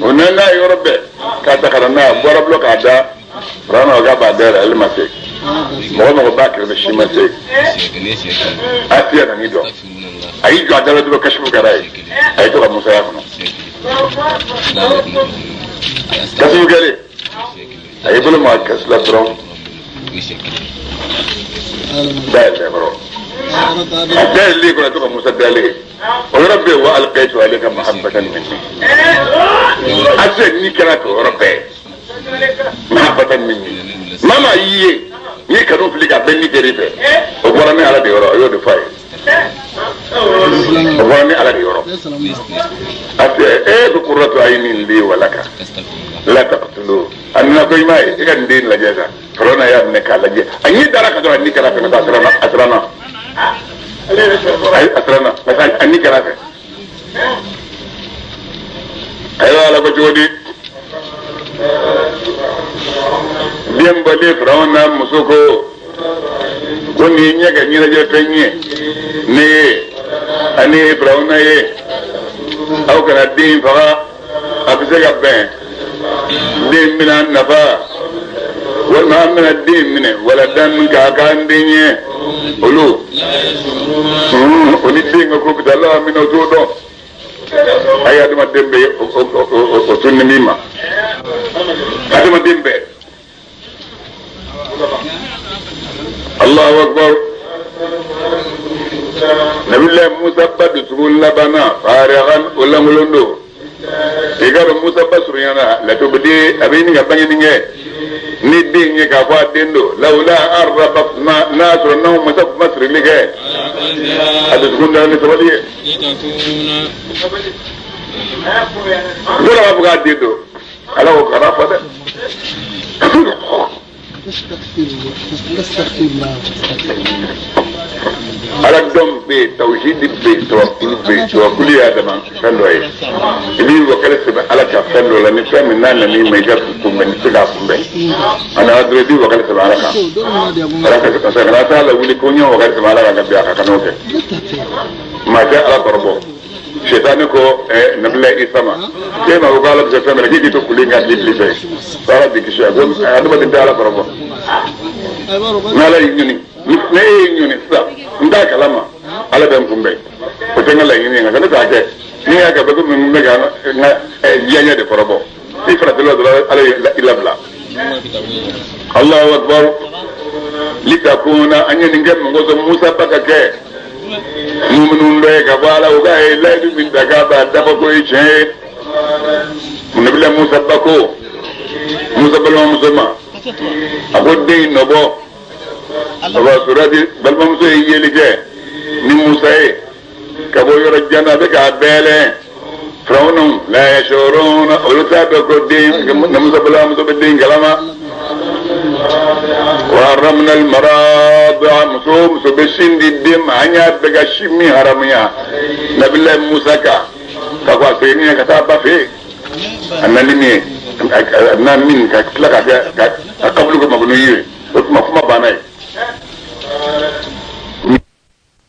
o nana n'a ye yɔrɔ bɛɛ k'a ta ka na n'a ye, a bɔra bulon k'a da Firawuna k'a b'a dayɛlɛ, ale ma se. Mɔgɔ mɔgɔ b'a kɛrɛfɛ si ma se. Asiya nan'i jɔ, a y'i jɔ a da la dɔrɔn kasifu kɛra ye, a y'i to ka Musa y'a kɔnɔ. Kasifu kɛlen, a y'i bolo maga kɛsu la dɔrɔn, dayɛlɛ kɔrɔ. A dayɛlɛlen kɔrɔ, a to ka Musa dalen ye. O yɔrɔ bɛɛ wa alqaitu alayka mahabbatan minni. Asiya ni kɛra k'o yɔrɔ bɛɛ. Mahabbatan minni. Mama y'i ye, n'i kanu fili ka bɛn ni kɛr'i fɛ, o bɔra ne Ala de yɔrɔ, a y'o de fɔ a ye. O bɔra ne Ala de yɔrɔ. Asiya ko qurratu aynin li wa laka la taqtulu. A nana ko i m'a ye, e ka nin den lajɛ sa. Firawuna y'a minɛ k'a lajɛ, a ɲɛ dara ka dɔrɔn a ni kɛra fɛ, a siranna, a siranna. A siranna parce que a ni kɛra fɛ. Ayiwa Ala ko cogo di? Den bɔlen Firawuna muso ko ko nin ye ɲɛ ka ɲɛnajɛ fɛn ye ne ye ani Firawuna ye, aw kana den faga, a bɛ se ka bɛn den bɛna nafa walima an bɛna den minɛ wala dan k'a k'an den ye olu o ni den ka ko bɛ taa laban min na o t'o dɔn. A ye adamaden bɛɛ o tun ni min ma, adamaden bɛɛ. Allahu akbar. Nabilayi Musa ba dusukun labanna farigan o lankolon don. I k'a dɔn Musa ba surunyana latubdi a bɛ ɲini ka bangeni kɛ ni den ye k'a fɔ a den don. Lawula araba n'a sɔrɔ n'anw masa tun ma sirili kɛ, a dusukun dara ni sabali ye. Dɔw b'a fɔ k'a den don, Ala ko kana fɔ dɛ. Ala dɔn bɛ yen, tawhidi bɛ yen, tawakkulu bɛ yen. Tawakkulu y'a dama fɛn dɔ ye, i b'i wakali sɛbɛn Ala ka fɛn dɔ la, ni fɛn min n'a nana i ma i ka kunbɛn, i tɛ se k'a kunbɛn. A nana dɔrɔn i b'i wakali sɛbɛn Ala kan. Ala ka parce que kana taa lawuli ko n ye wakali sɛbɛn Ala kan ka bin a kan, kan'o kɛ. Maa tɛ Ala kɔrɔbɔ. Shetani ko Nabila Isa ma, k'e ma ko Ala bɛ se fɛn bɛɛ la, k'i k'i to kulu in kan k'i fili fɛ. Ko Ala b'i kisi a ko adamaden tɛ Ala kɔrɔbɔ. N'Ala y'i ɲini, ni e y'i ɲini sisan, n t'a kalama, Ala bɛ n kunbɛn. O tɛ n ka laɲini ye, nka ne t'a kɛ. N'i y'a kɛ bɛ komi n bɛ ka n ka diyaɲɛ de kɔrɔbɔ. I farati la dɔrɔn Ala y'i labila. Allahu akbar. Litakuna an ye nin kɛ mun kosɔn Musa ba ka kɛ minnu dɔ ye ka bɔ Ala o k'a ye layidu min ta k'a b'a dafa ko ye tiɲɛ ye. Nabila Musa ba ko Musa balimamuso ma, a ko den in nɔ bɔ. A b'a sɔrɔ balimamuso ye yeli kɛ ni Musa ye. Ka bɔ yɔrɔ jan na, a bɛ k'a bɛɛlɛn. Firawuna la yashuruna, olu t'a dɔn ko den muso bala muso bɛ den kalama. Wa haramna al-maradi'a, muso muso bɛ sin di den ma, an y'a bɛɛ ka sin min haramuya Nabilayi Musa kan ka ko a seginni ye ka taa ba fɛ yen, a nali min ye, a na min ka tila ka kɛ ka kabulu kɛ makɔnɔ ye, o tuma kuma banna ye.